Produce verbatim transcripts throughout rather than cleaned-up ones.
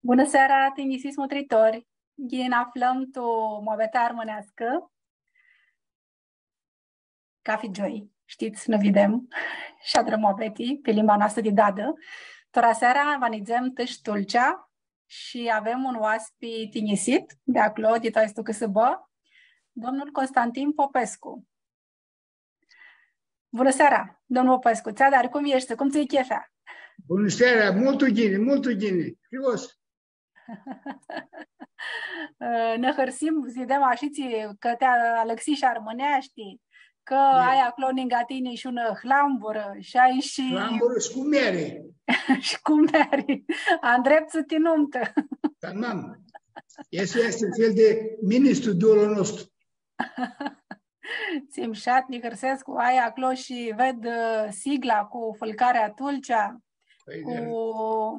Bunã seara, tinjisits mutritori! Ghini nã aflãm tu muabetea armãneascã. Cafi gioi, shtits, nã videm shi adrãm muabeti pi limba noastrã di dadã. Tora seara va nidzem tãsh Tulcea shi avem un oaspi tinjisit di aclo, di tu aestu cãsãbã, domnul Constantin Popescu. Bunã seara, domnul Popescu, tsi adari, cum eshti, cum tsã-i chefea? Bunã seara, multu ghini, multu ghini, frios. Nã hãrsim, s-videm ashitsi, cã ti alãxish armãneashti, cã ai aclo ningã tini shi unã hlamburã shi ai shi... Hlamburã shi cu meari. Shi cu meari. Andreptsã ti numtã. Tamam. Easti, easti un fel di ministru di olã nostru. Tsi mushat, nã hãrsescu, ai aclo shi ved, ã, sigla cu fãlcarea Tulcea, cu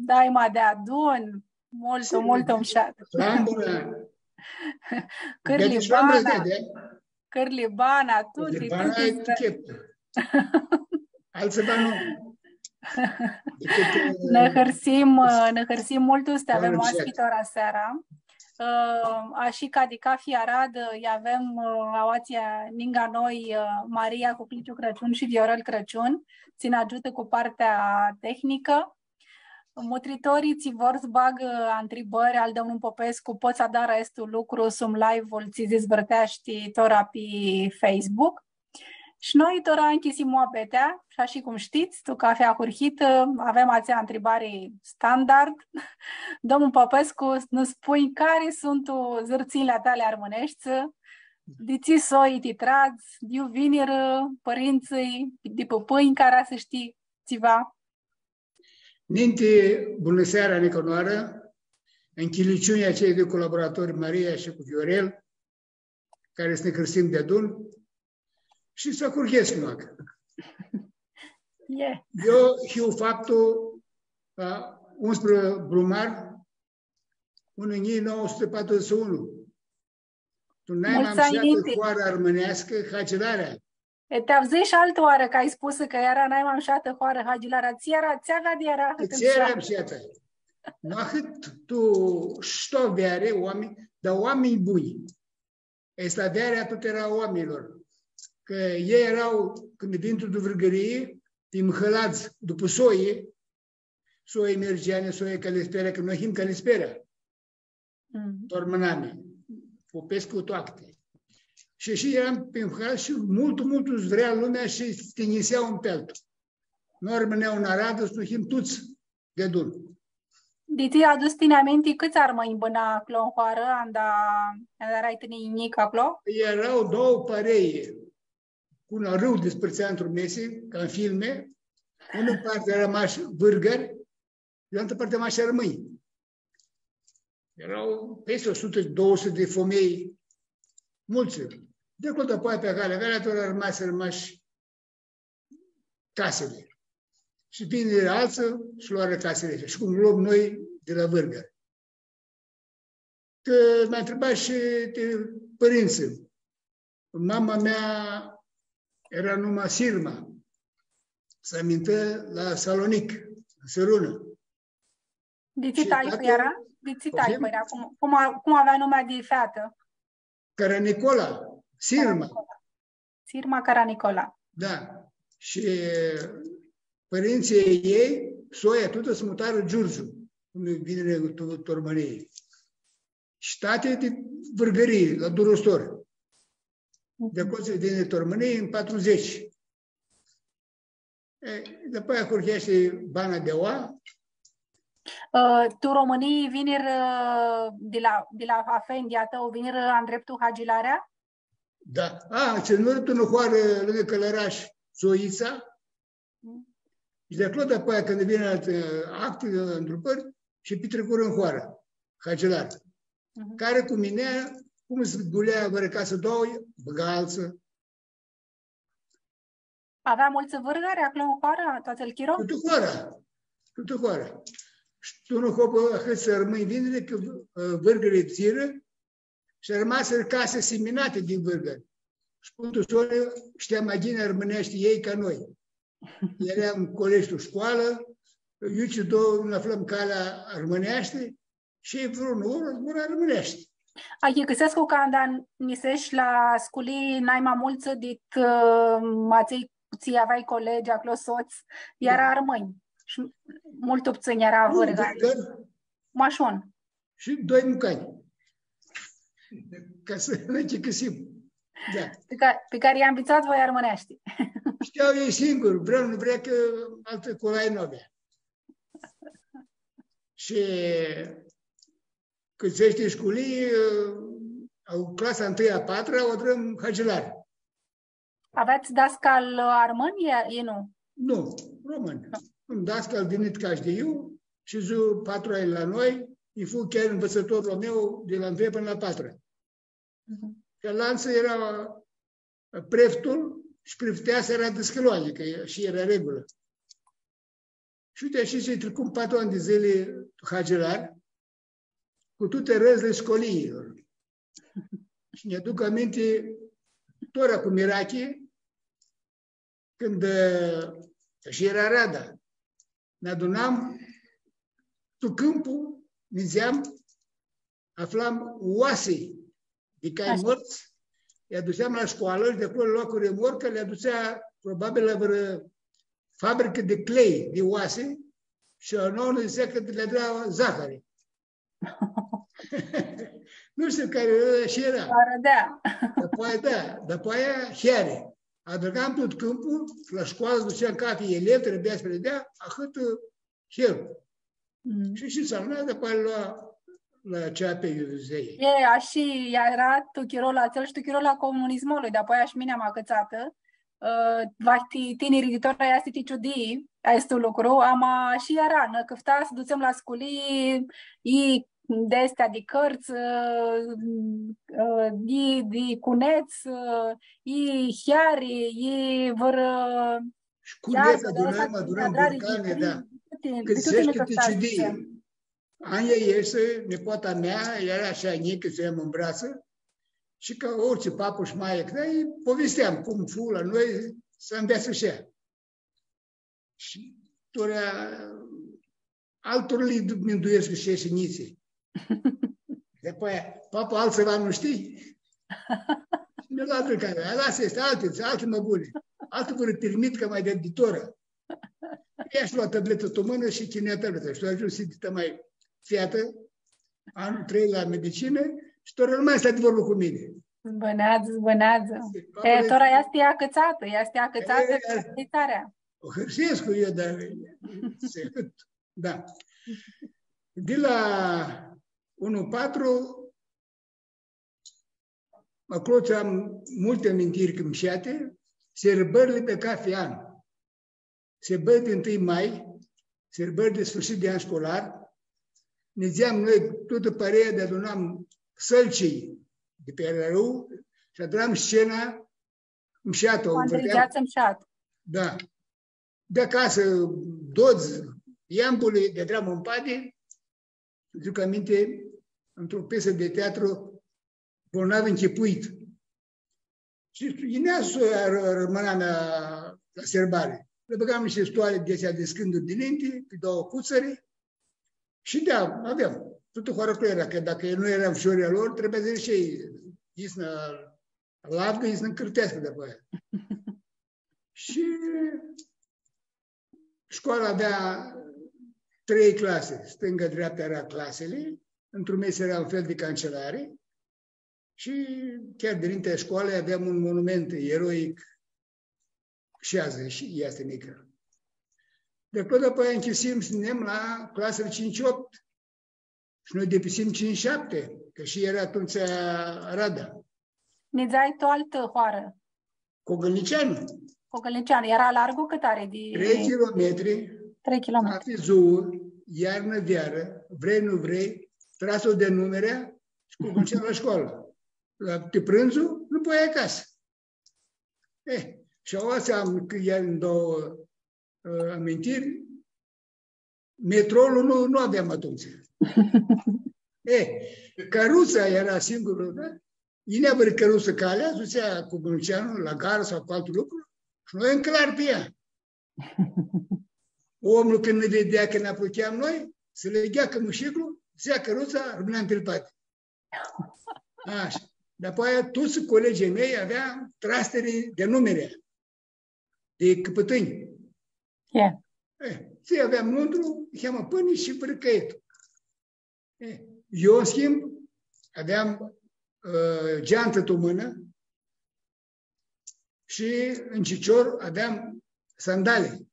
daima deadun, multu, multu mushat. Hlamburã. Cãrlibana. Cãrlibana, tuti, tuti. Altsã bani nu. Nã hãrsim, nã hãrsim multu s-ti avem oaspi tora seara. Ã, ashi ca di cafi aradã, lj-avem, ã, aoatsi ningã noi, ã, Maria Cucliciu Crãciun shi Viorel Crãciun, tsi nã agiutã cu partea tehnicã. Mutritorlji tsi vor s-bagã ntribãri al domnul Popescu, pot s-adarã aestu lucru sum live-ul tsi s-dizvãrteashti tora pi Facebook. Shi noi tora nchisim muabetea, shi ashi cum shtits, tu cafi ahurhitã, avem atsea ntribari standard. Domnul Popescu, s-nã spunj cari suntu zãrtsinjli a tali armãneshti, di tsi soi ti tradz, di iu vinirã pãrintsãlj, di pãpãnj, cara s-shtii tsiva? Ninti, bunã seara, nica unãoarã, nchiliciunea atsea di colaboratori Maria shi cu Viorel, cari s-nã hãrsim deadun, shi s-ahurhescu, mac. Eu hiu faptu, a, unsprã brumar, unã njilji nauã suti patrudzãts shi unu. Tu naima mushatã hoarã armãneascã, Hagilarea. E, ti avdzãi shi altã oarã cã ai spusã cã eara naima mushatã hoarã Hagilarea. Tsi eara, tsi avea di eara ahãt mushatã? Tsi eara mushatã? Nu ahãt tu, shi tu aveari, oaminj, dar oaminj buni. Aestã avearea tut eara a oaminjlor. Cã elj eara, cãndu vinirã tu Vãrgãrii, ti mhãladz, dupã soi, soi Mergeani, soi Calispera, cã noi him Calispera. Tu armãnami, Popescu tu acti. Shi, shi earam pi mhãladz shi multu, multu s-vrea lumea shi s-tinjisea un pi altu. Nu armãnea un aradã, s-nu him tuts deadun. Di tsi adutsi tini aminti, cãts armãnj bãna aclo tu hoarã, anda, anda earai tini njic aclo? Eara doauã parei, cu un arãu dispãrtsea ntr-un mesi, ca tu filme, unã parti eara mash vãrgãri, di altã parti mash armãnj. Eara peste o sutã, doauã suti di fomelj, multsã. Di aclo dapoaia pi acali, acali tora armasirã mash casili. Shi vinirã altsã shi loarã casili. Shi cum lom noi di la vãrgãri. Cã mi ntribash shi ti pãrintsã. Mama mea eara numa Sirma. S-amintã la Salonic, tu Sãrunã. Di tsi taifã eara? Di tsi taifã eara? Cum, cum a-, cum avea numea di featã? Caranicola, Sirma. Caranicola. Sirma Caranicola. Da. Shi pãrintsãlj a ljei, soia tutã, s-mutarã Giurgiu, unã vinirã tu, tu Romãnii. Shi tati di Vãrgãrii, la Durostor. Di aclo s-vinirã tu Romãnii tu patrudzãts. E, dapoaia ahurheashti bana di aua. Ã, tu Romãnii vinirã, ã, di la, di la afendi a tãu, vinirã, ã, andreptu Hagilarea? Da. A, tsãnurã tu unã hoarã lãngã Cãlãrash, Zoitsa. Shi di aclo, dapoaia, cãndu vinirã, ã, acti, ã, ntrupãri, shi pitricurã tu hoarã, Hagilarea. Cari cu mini, cum s-gulea vãrã casã doauã, bãga altsã. Avea multsã vãrgãri aclo tu hoarã, tu atsel chiro? Tutã hoara. Tutã hoara. Shi tu unã hopã, ahãts armãnj vinirã, cã, ã, vãrgãrlji fudzirã shi armasirã casi siminati di vãrgãri. Shi pãn tu soni shtea ma ghini armãneashti elj ca noi. Eara un colegi, tu scoalã, iutsido nã aflãm calea armãneashti, shi vãrã unã orã zbura armãneashti. Achicãsescu cã anda nisesh la sculii nai ma multsã dit, ã, atselj tsi aveai colegi aclo, sots, eara armãnj. Shi multu ptsãnj eara vãrgari. Mash un. Shi doi mucani. Ca s-nã achicãsim. Da. Pi ca-, pi cari i-anvitsat voi armãneashti. Shtea elj singuri, vrea, nu vrea, cã altã colai nu avea. Shi cãndu s-hibã sculii, ã, clasa întâi, a patra, u adrãm Hagilar. Aveats dascal, ã, armãn, e, e nu? Nu, romãn. Un dascal di nitcash di iu, shidzui patru anj la noi, el fu chiar nvitsãtorlu a meu di la întâi pãnã la patru. Mhm. Cã alantsã eara preftul shi prefteasa eara dãscãloanji, cã shi eara regulã. Shi di ashi shi tricum patru anj di dzãli tu Hagilar, cu tuti arãdzli sculiilor. Shi nj-aduc aminti, tora cu mirachi, cãndu, ã, shi eara arada, nã adunam tu cãmpu, nidzeam, aflam oasi di cai mortsã, li adutseam la scoalã shi di aclo li lua cu remorcã, li adutsea probabil la vãrã fabricã di clei, di oasi, shi a noauã nã dzãtsea cã li adra zahari. Nu shtiu cari eara, shi eara. Arãdea. Dapoaia, da, dapoaia heari. Adrãgam tut cãmpul, la scoalã s-dutseam cathi elev, trebuia s-predea, ahãtã hel. Mm. Shi, shi s-alnea, dapoaia la, la ceapi iu dzãtsea. E, ashi eara tu chirolu atsel shi tu chirolu a comunismului, dapoaia shi mini am acãtsatã. Ã, va ti-, tinirlji di tora easti ti ciudii aestu lucru, ama shi eara, nã cãfta s-dutsem la sculii, i di aesti di cãrtsã, ã, ã, i di cunets, ã, i heari, i vãrã... Shi cunets adunam, adunam burcani, da. Cãt dzãts cã ti ciudii. Anja easti, nipoata mea, eara ashi njicã, s-u am tu bratsã, shi ca oritsi papu shi maia, cã lji povesteam cum fu la noi, s-anveatsã shi ea. Shi tora altora lã minduescu shi aeshti njitsi. Dapoaia, papu, altu tsiva nu shtii? Shi mi la altu cari, aestã easti altã, altã ma bunã. Altã vãrã pirmithicã ma di, di tora. Ea shi lua tabletã tu mãnã shi tsãnea tableta. Shi agiumsi di tamai featã, anlu trei la medicinã, shi tora nu ma easti adevãrlu cu mini. Bãneadzã, bãneadzã. E, tora easti acãtsatã, easti acãtsatã cu hãrsitarea. U hãrsescu eu, dar s-ahãt, da. Di la unu patru, aclo tsi am multi amintiri cãmshati, sãrbãrli di cathi an. Sãrbãri di întâi mai, sãrbãri di sfãrshit di an scolar, nidzeam noi, tutã parea, di adunam sãlcii di pi arãu shi adram scena mshatã, u vãrdeam. Andrei, mshat. Da. Di acasã, dodz, iambuli, di adram un padi, aduc aminti, într-o piesã de teatru, Bolnav închipuit. Shi yinea s-, armãnamea la sãrbari. Lã bãgam nishti stoari di aesti di scãnduri di ninti, pi doauã cutsãri. Shi da, aveam. Tutã hoara aclo eara, cã dacã nu eara ficiorlji a lor, trebuia s-dzãc shi elj, yis nã alavdã, yis nã cãrteascã dapoaia. Shi scoala avea trei clase, stânga, dreapta eara clasili, într-un mes eara un fel di cancelari shi chiar dinintea scoalei aveam un monument eroic shi adzã shi easti nicã. Di aclo dapoaia nchisim s-nidem la clasili cinci opt. Shi noi dipisim cinci shapti, cã shi eara atumtsea arada. Nidzeai tu altã hoarã. Cogãlniceanu. Cogãlniceanu. Eara largu cãt ari di... Trei kilometri. Trei kilometri. Cathi dzuã, iarnã, vearã, vrei, nu vrei, traslu di numerea shi Cogãlniceanu la scoalã. La, ti prãndzu, nu puteai acasã. Eh, shi aoatsi am, cã iar nj-dau, ã, amintiri, metrolu nu, nu aveam atumtsea. Eh, cãrutsa eara singurlu, da? Yinea vãrã cãrutsã calea, s-dutsea Cogãlniceanu la garã sau cu altu lucru shi noi ncljinam pi ea. Omlu cãndu nã videa cã nã aprucheam noi, s-lãgea cãmãshiclu, dzãtsea cãrutsa, rãmãneam pi padi. Ashã. Dapoaia tuts colegii a mei avea trastiri di numiri, di cãpãtãnj. E. E, tsi aveam nuntru, cheamã pãni shi vãrcãitu. E, eu, în schimb, aveam, ã, geantã tu mãnã shi în cicior aveam sandali.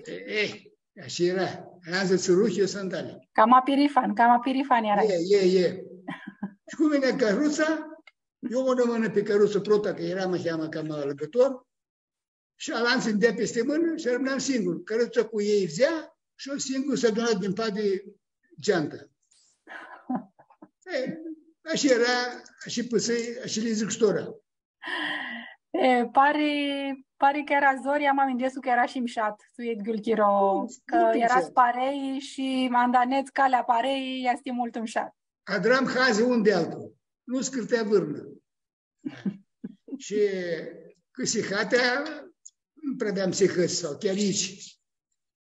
E, e, ashi eara. Eram, dzãc, tsãruhi, eu sandali. Cama pirifan, cama pirifan earai. E, e, e. Shi cum vini cãrutsa, eu unã mãnã pi cãrutsã prota, cã eram, cheamã, cama alãgãtor, shi alantsã nj-dea pisti mãnã shi rãmãneam singur. Cãrutsa cu elj fudzea shi eu singur s-aduna di padi geantã. E, ashi eara, ashi pãsãi, ashi lã dzãc shi tora. E, pari, pari cã eara zori, ama minduescu cã eara shi mshat, tu idyiul chiro, cã earats parei shi anda nedz calea parei, easti multu mshat. Adram hazi un di altu, nu s-cãrtea vãrnã. Shi cãsihatea, nu prea aveam sihãts sau chiar itsi.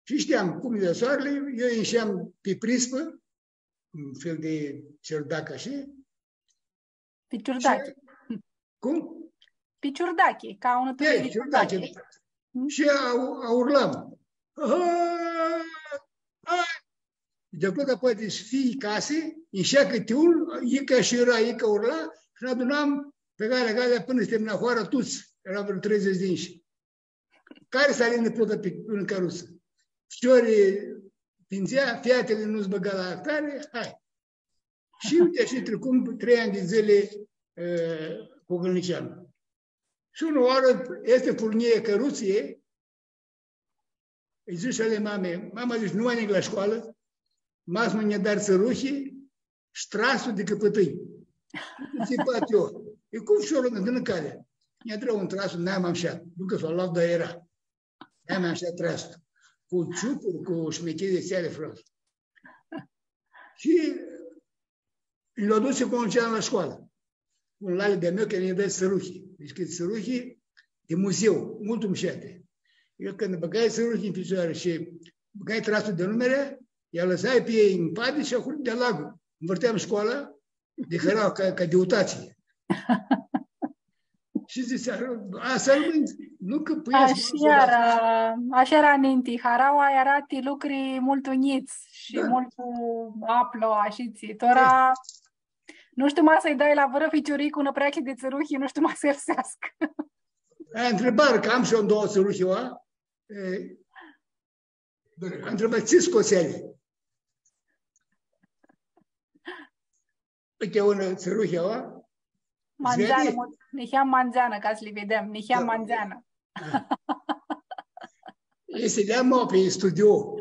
Shi shteam cum yinea soarli, eu insheam pi prispã, un fel di ciurdac ashi. Pi ciurdachi. Shi, cum? Pi ciurdachi, ca unã turlii di ciurdachi. Shi a, a urlam. Aa, aa. Di aclo, dapoaia di s-fii casi, inshea cãti un, ica shi eara, ica urla, shi nã adunam pi calea, calea, pãnã s-termina hoara, tuts, eara vãrã treidzãts di inshi. Cari s-alinã prota pi, pi unã cãrutsã? Ficiorlji pindzea, featili nu s-bãga la ahtari, hai. Shi uite, ashi tricum trei anj di dzãli, e, cu gãlniceanu. Shi unã oarã, easti furnjia cãrutsãljei, lji dzãsh ali mami, mama, dzãc, nu ma neg la scoalã, ma s-nu nj-adari tsãruhi shi trastu di cãpãtãnj. Tsi pot eu? E cum, ficiorlu, nã dãnã calea. Nj-adrã un trastu, nai ma mshat. Nu cã s-lu alau, dar eara. Nai ma mshat trastu. Cu ciupuri, cu shmechii di tseali, frate. Shi lu adusi cu un an la scoalã. Un lali di-a meu, cã nj-dãdea tsãruhi. Deci, cã tsãruhi di muzeu, multu mshati. Eu, cãndu bãgai tsãruhi tu ficiori shi bãgai trastul di numiri, lj-alãsai pi elj tu padi shi ahurhi di-alaglu. Nvãrteam scoala di hãrauã ca, ca di utatsii. Shi dzãtsea, a, s-armãnj, nu cã pãi. Ashi eara, ashi eara ninti. Hãraua eara ti lucri multu njits shi multu aplu, ashitsi. Tora, nu shtiu, ma s-lji dai la vãrã ficiuric unã preaclji di tsãruhi, nu shtiu, ma s-arseascã. E, ntribari, cã am shi eu doauã tsãruhi, a? E, ntribari, tsi scots eali? Uite, unã tsãruhi, a? Mandzeanã, niheam mandzeanã, ca s-li videm, niheam mandzeanã. Da. Easti, li am pi studio.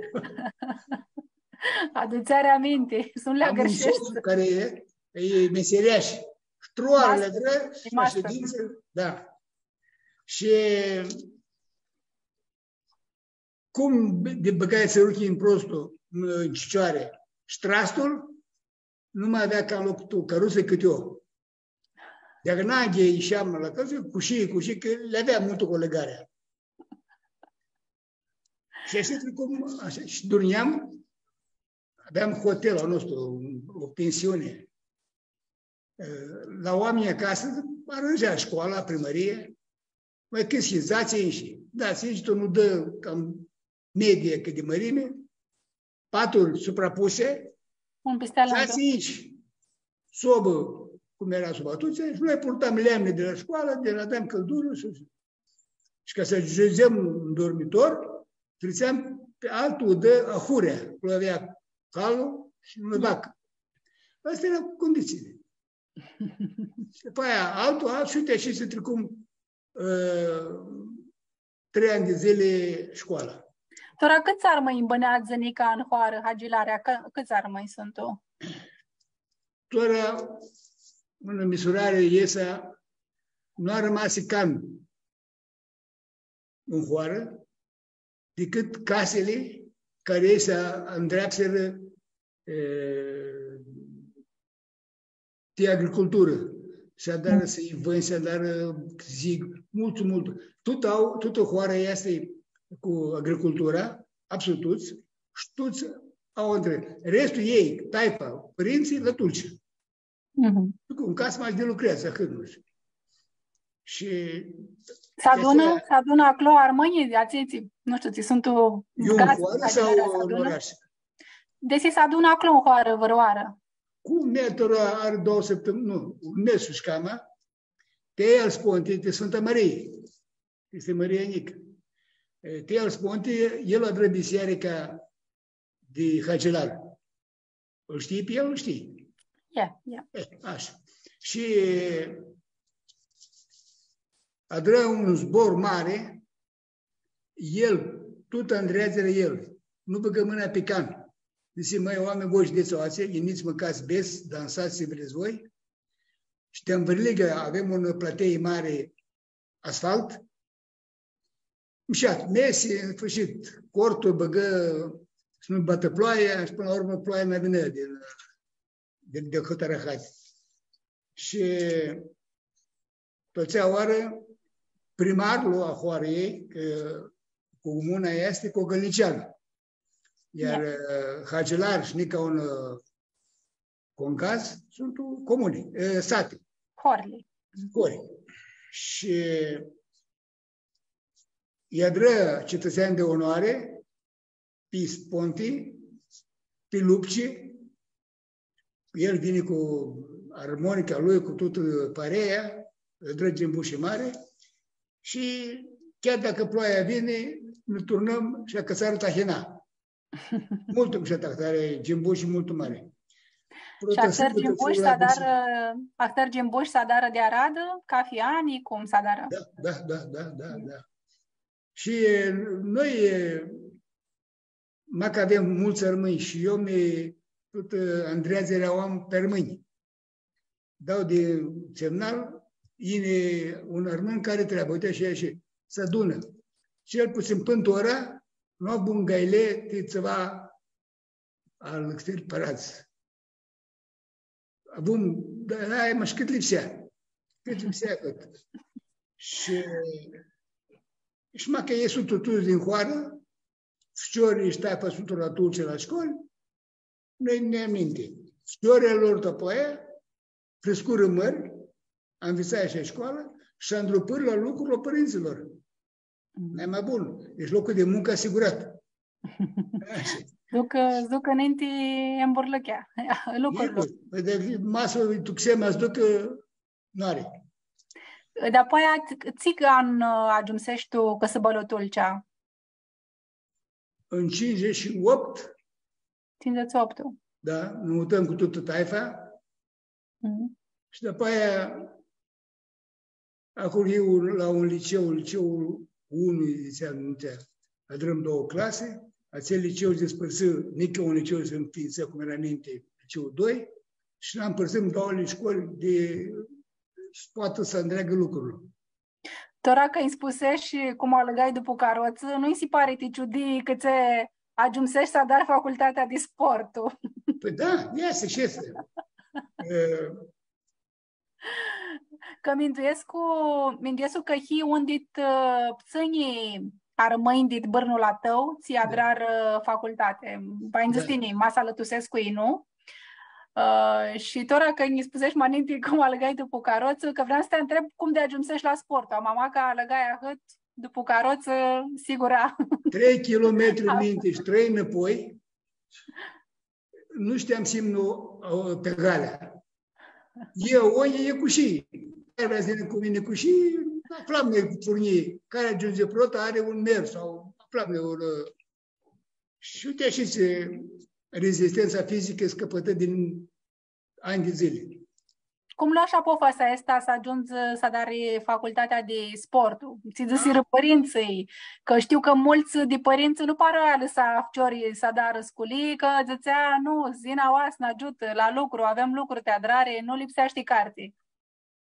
Adutseari aminti, s-nu li agãrsheshti. Am un sots cari e, e meseriash. Shi trei ori la vrã, la shedintsã, da. Shi cum di bãgai tsãruhi tu prostu, tu cicioari, shi trastul, nu ma avea ca loc tu cãrutsã cãt eu. Di-ananghi isheam la cãrutsã, cu shi, cu shi, cã li avea multu cu alãgarea. Shi ashi tricum, ashi, shi durnjam, aveam hotel a nostru, o pensiune. La oaminj acasã, aranjai scoala, primãria, ma cãt shi, dzatsi inshi. Da, dzatsi inshi, tu nu dã cam medie cã di mãrimi, paturi suprapuse, un pisti alantu, dzatsi inshi, sobã, cum eara sobã atumtsea, shi noi purtam lemni di la scoalã, di la, aveam cãldurã shi, shi ca s-agiundzem tu dormitor, tritseam pi altu udã, ahurea, aclo avea calul shi unã vacã. Aesti eara cunditsiili. Shi dupã aia, altu, altu, shi uite, ashi s-tricum, ã, trei anj di dzãli scoala. Tora cãts armãnj bãneadzã nica tu hoarã, Hagilarea, cã-, cãts armãnj suntu? Tora, unã misurari, Iesa, nu armasi can tu hoarã, dicãt casili cari s-andreapsirã, e, ti agriculturã. S-adarã sãivãnj, s-adarã zig, multu, multu. Tutã au, tutã hoara easti, cu agricultura, absolut tuts, shi tuts au între. Restul ei, taifa, pãrintsãlj, la Tulcea. Mhm. Cu un cas mai di lucrează, ahãt nu shtiu. Shi s-adunã, chestia s-adunã aclo armãnjlji, atselj, nu shtiu, tsi suntu... Iu în hoarã sau în oraș? Desi s-adunã aclo în hoarã, vãrãoarã. Cu metrul are două săptămâni, nu, un mes shi cama, ti Alsponti, ti Sfânta Marie. Easti Maria Njicã. E, ti Alsponti, el adrã bisearica di Hagilar. Ãl shtii pi el? Ãl shtii. Ia, ia. E, ashã. Shi adrã un zbor mari, el, tutã andreadzlji el, nu bãgã mãna pi can. Dzãsi: „Mãi, oaminj, voi shidets aoatsi, yinits, mãcats, bets, dansats, tsi vrets voi.” Shi ti anvãrliga avem unã platei mari, asfalt, mushat, mesi, în sfârșit, cortul bãgã s-nu batã ploaia shi pãnã la urmã ploaia nu vinea din, din, din Hãtãrãhati. Shi tu atsea oarã primarlu a hoarãljei, cã comuna easti Cogãlniceanã. Iar, da, ã, Hagilar shi nica un, ã, Concaz suntu comuni, ã, sati. Hori. Hori. Shi lj-adrã cetãtseanj di onoari pi Sponti, pi Lupci, el vini cu armonica lui, cu tutã parea, adrã gimbushi mari shi chiar dacã ploaia vini, nã turnãm shi acãtsarã tahina. Multu mushat ahtari gimbushi, multu mari. Shi ahtãri gimbushi s-adarã, ahtãri gimbushi s-adarã di aradã, cathi an, cum s-adarã? Da, da, da, da, da, da. Shi, e, noi, e, macã avem multsã armãnj shi eu mi, tutã, e, andreadzlji u am pi armãnj. Dau di semnal, yini un armãn cari treabã, uite, shi, shi s-adunã. Cel puțin pãnã tora, nu avum gaile ti tsiva alãxir paradz. Avum, da, da, e, ma shi cãt lipsea. Cãt lipsea, cãt. Shi, shi macã ei suntu tuts din hoarã, ficiorlji shi taifa suntu la Tulcea la shcoli, noi nã aminti. Ficiorlji a lor, dapoaia, criscurã mãri, anvitsarã shi shcoala shi andrupãrã la lucrul a pãrintsãlor. Mhm. Nai ma bun, easti locul di muncã asigurat. Ashi. Duc, duc ninti emburlãchea, lucrul. Pãi, di masã, tu xema s-ducã, nu ari. Dapoaia, tsi, tsi an, ã, agiumsesh tu cãsãbãlu Tulcea? În cincizeci și opt. Cincizeci și opt. Da, nã mutãm cu tutã taifa. Mhm. Shi dapoaia aclo eu la un liceu, liceul unu, dzãtseam, nu dzãtseam, adrãm doauã clase, atsel liceu s-dispãrtsã, nica un liceu s-nfiintsã, cum eara ninti, liceul doi, shi nã mpãrtsãm doauãli shcoli di, s-poatã s-andreagã lucrul. Tora cã nji spuseshi cum alãgai dupu carotsã, nu nji si pari ti ciudii cã tsi agiumseshi s-adari facultatea di sportu? Pãi da, easti shi easti. E, cã minduescu, minduescu cã hii un dit, ã, ptsãnj armãnj dit bãrnul a tãu, tsi adrarã, ã, facultati. Pãi, dzãts tini, ma s-alãtusescu i nu. Ã, shi tora cã nji spuseshi ma ninti cum alãgai dupu carotsã, cã vream s-ti ntreb cum di agiumseshi la sportu. Ama macã alãgai ahãt dupu carotsã, sigura. Trei kilometri ninti shi trei nãpoi, nu shteam s-imnu, ã, pi Galea. Eu, oi, e cushii. Cari vrea s-yinã cu mini cushii, aflam noi furnii. Cari agiundzi prota, ari un mer sau aflam noi un, ã, shi uite, shi tsi, rezistentsa fizicã s-cãpãtã di anj di dzãli. Cum loashi apofasea aestã s-agiundzi s-adari facultatea di sportu? Tsi dzãsirã pãrintsãlj? Cã shtiu cã multsã di pãrintsã nu para alãsa ficiorlji s-adarã sculii, cã dzãtsea: „Nu, s-yinã aoa s-nã agiutã la lucru, avem lucru ti adrari, nu lipseashti carti.”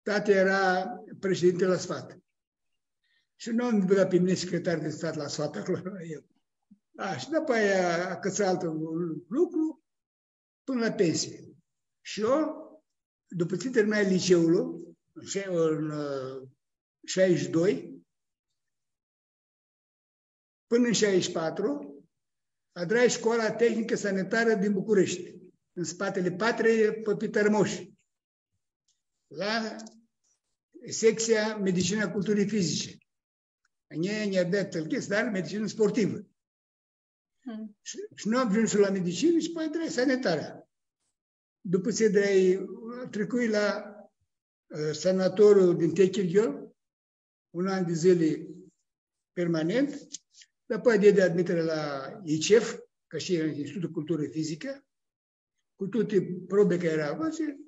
Tati eara președinte la sfat. Shi nu am bãgat pi mini secretar di stat la sfat aclo, la el. Da, shi dupã aia acãtsã altu lucru, pãnã la pensie. Shi eu, dupã tsi terminai liceul, în șe-, în, ã, șaizeci și doi, pãnã tu shaidzãts shi patru, adrai Școala Tehnică Sanitară din București, în spatele Patriei, pe Pitărmoși, la secția Medicină a Culturii Fizice. Nji, nji avea tãlchits, dar medicină sportivă. Mm. Shi, shi nu agiumshu la medicinã shi apoi adrai sanitara. Dupã tsi adrai, tricui la, ã, sanatoriul din Techirghiol, un an di dzãli permanent, dapoaia deadi admitere la ICEF, cã shi eara Institutul Cultură Fizică, cu tuti probi cari eara avute,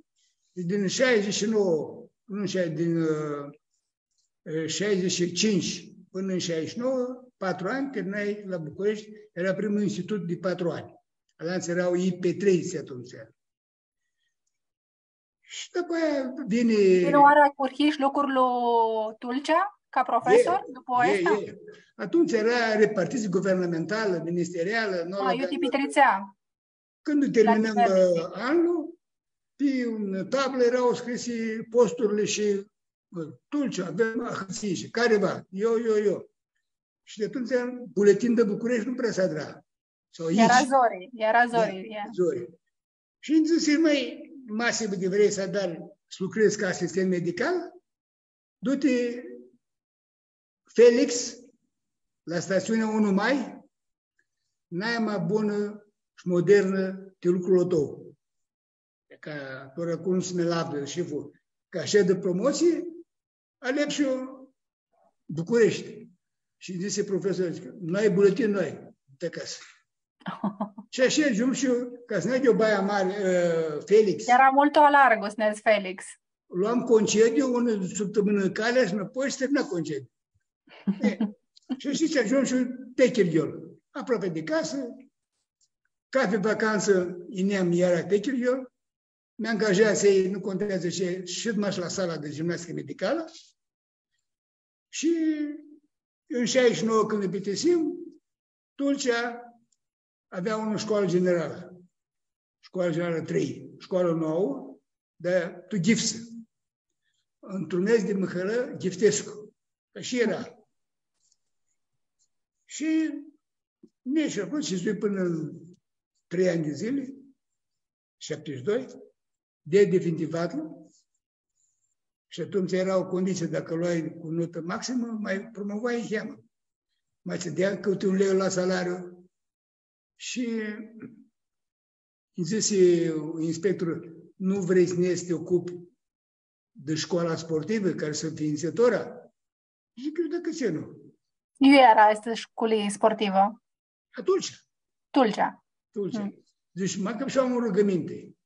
din shaidzãts shi nouã, nu, shai-, din, ã, ã, shaidzãts shi tsintsi pãnã tu shaidzãts shi nouã, patru anj, terminai la Bucureshti, eara primul institut di patru anj. Alantsã eara I P trei atumtsea. Shi dupã aia vini... Prima oarã ahurhish lucrul Tulcea, ca profesor, e, dupã e, aestã? E. Atumtsea eara repartiție guvernamentală, ministerială, nu... A, avea iu ti pitritsea. Cãndu terminãm, ã, anlu, pi unã tablã eara scrisi posturli shi, ã, Tulcea, avem ahãtsii shi cari va, eu, eu, eu. Shi di atumtsea, buletin di Bucureshti nu prea s-adra. Sau eara aici. Zori, eara zori, da, e. Zori. Shi nji dzãsi, „Mãi, ma s-vrei s-adari, s-lucredz ca asistent medical, du-ti Felix, la statsiunea unu Mai, nai ma bunã shi modernã ti lucrul a tãu.” Ca tora cum s-mi lavdã sheflu, cã ashi di promotsii, alepshu Bucureshti. Shi dzãsi profesorlu, dzãtsi, „Nu ai buletin, nu ai, di acasã.” Shi ashi agiumshu, ca s-nu negu Baia Mari, ã, Felix. Eara multu alargu, s-nedz Felix. Loam concediu, unã sãptãmãnã calea shi nãpoi shi termina concediu. E, shi ashi agiumshu Techirghiol, aproapi di casã, cafi vacantsã yineam iara Techirghiol, mi angaja s-, nu conteadzã tsi, shi mash la sala di gimnastică medicală. Shi în șaizeci și nouă, cãndu bitisim, Tulcea avea unã școală generală. Școala generală trei, școală nouă, dar tu ghiftsã. Într-un mers di mãhãlã, Ghiftescu. Ashi eara. Shi nji shi aclo, shi shtui, pãnã tu trei anj di dzãli, șaptezeci și doi, di definitivatlu, shi atumtsea eara o conditsii, dacã loai cu notã maximã, ma promovai niheamã. Ma tsã dea cãti un leu la salariu. Shi nji dzãsi inspectorlu, „Nu vrei s-nedz s-ti ocupi di școala sportivă, cari s-nfiintsã tora?” Dzãc eu, „Da, cãtse nu?” Iu eara aestã sculii sportivã? Tulcea. Tulcea. Tulcea. Mm. Dzãc, „Ma cã am shi eu unã rugãminti.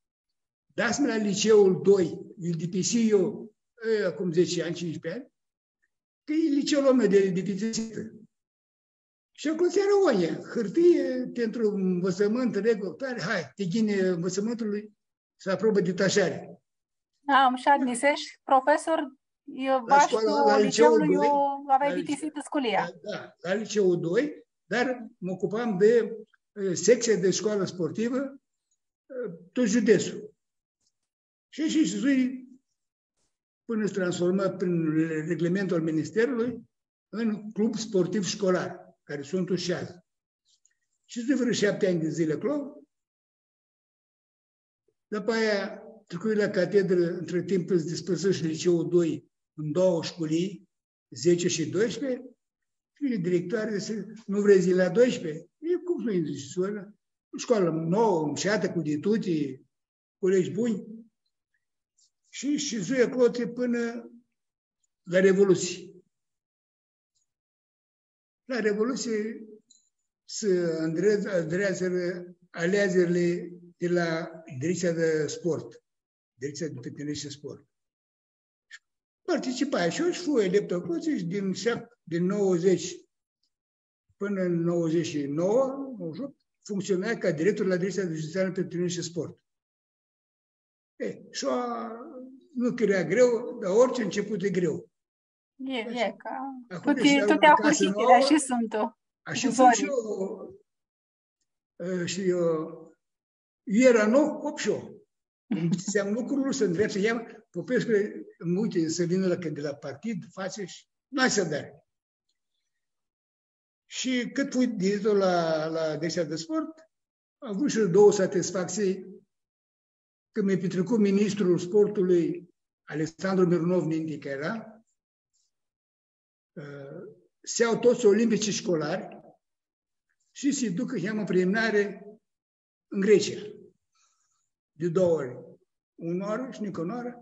Da-s-mi la liceul doi, iu dipisi eu, e, acum zece ani, cincisprezece ani, cã e liceul a meu di, di pistipsitã.” Shi aclo eara unã hãrtie pentru învățământ, reguli, tari, hai, ti ghini învățământului s-aprobã ditașari. A, mushati, nisesh profesor, e, la bash școala, tu la liceul liceul doi, iu aveai la lice-, bitisitã sculia. Da, da, la liceul doi, dar mă ocupam de, e, secția de școală sportivă, e, tot județul. Shi, shi, shi shtui, pãnã s-transformã prin re-, reglementul al ministerului în club sportiv școlar, cari suntu shi adzã. Shi shtui vãrã shapti anj di dzãli aclo. Dupã aia tricui la catedrã, între timp s-dispãrtsã shi liceul doi în două școlii, zece și doisprezece, shi vini directoarea, dzãsi, „Nu vrei s-yinj la doisprezece?” „E, cum s-nu yin?” dzãc, „Sora, o școală nouă, mushatã, cu di tuti, colegi buni.” Shi, shi shtui aclo pãnã la Revoluție. La Revoluție s-andre-, andreadzã aleatsirli di la Direcția de Sport, Direcția pentru Tineret și Sport. Participai shi eu shi fui eleptu aclo shi din șap-, din nouăzeci până în nouăzeci și nouă, nouăzeci și opt, funcționai ca director la Direcția Județeană pentru Tineret și Sport. E, shi a, nu cãrea greu, dar orice început e greu. E, e, ca tuti, tuti ahurhitili, ashi suntu. Ashi suntu. Zori. Shi eu, e, shi eu, eu eara nou, hop, shi eu. Cum dzãtseam, lucrul s-ndreapsã, ia, Popescu, mã, uite, s-vinã la, cã di la partid, fatsi shi, nu ai s-adari. Shi cãt fui director la, la Direcția de Sport, am avut shi două satisfacții, cã mi pitricu ministrul sportului, Alexandru Mirunov, ninti cã eara, ã, s-ljau tuts olimpici shcolari shi s-lji duc, niheamã, preliminari tu Grecia. Di doauã ori. Unã oarã shi nica unã oarã.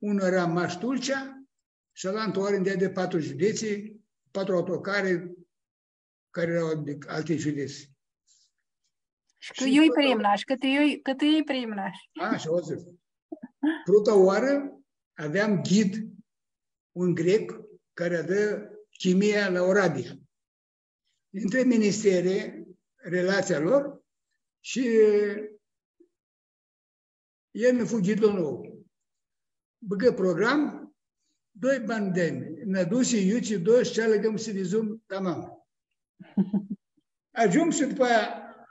Unã eara mash Tulcea shi alantã oarã nj-deadi patru județe, patru autocare, cari eara di alti județ. Shi cã iu-i preliminari, shi cã iu-i, cã iu-i preliminari. A, shi aoa dzãc. Prota oarã aveam ghid, un grec, cari adrã chimia la Oradea. Între ministere, relația lor, shi el nã fu ghidlu nou. Bãgã program, doi bani di-aia. Nã dusi iutsido shi tsi alãgãm s-vidzum, tamam. Agiumsim shi dupã aia,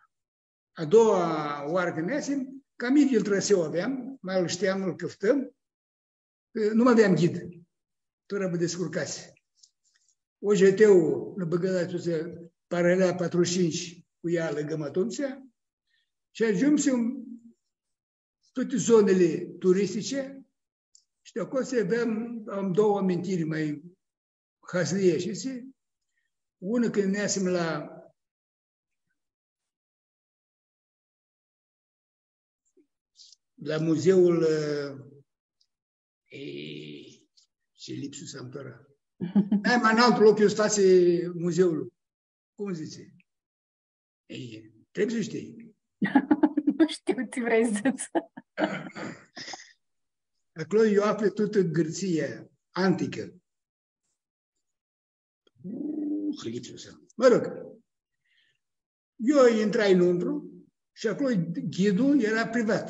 a doua oarã cãndu neasim, cam idyiul traseu aveam, ma lu shteam, lu cãftãm, cã nu ma aveam ghid. Tora vã discurcats. O G T-ul nã bãgã la atsea paralea patrudzãts shi cinci, cu ea alãgãm atumtsea, shi agiumsim tuti zonili turistice, shi di aclo s-avem, am doauã amintiri ma haslii, shi tsi, unã cãndu neasim la, la muzeul, ã, e, tsi lipsu s-am tora. Nai ma analtu loc iu s-fatsi muzeul. Cum dzãtsi? E, trebuie s-shtii. Nu shtiu tsi vrei s-dzãts. Aclo iu afli tutã Gãrtsia anticã. Uh, lipsu s-am. Mă rog, eu intrai înăuntru shi aclo ghidul era privat.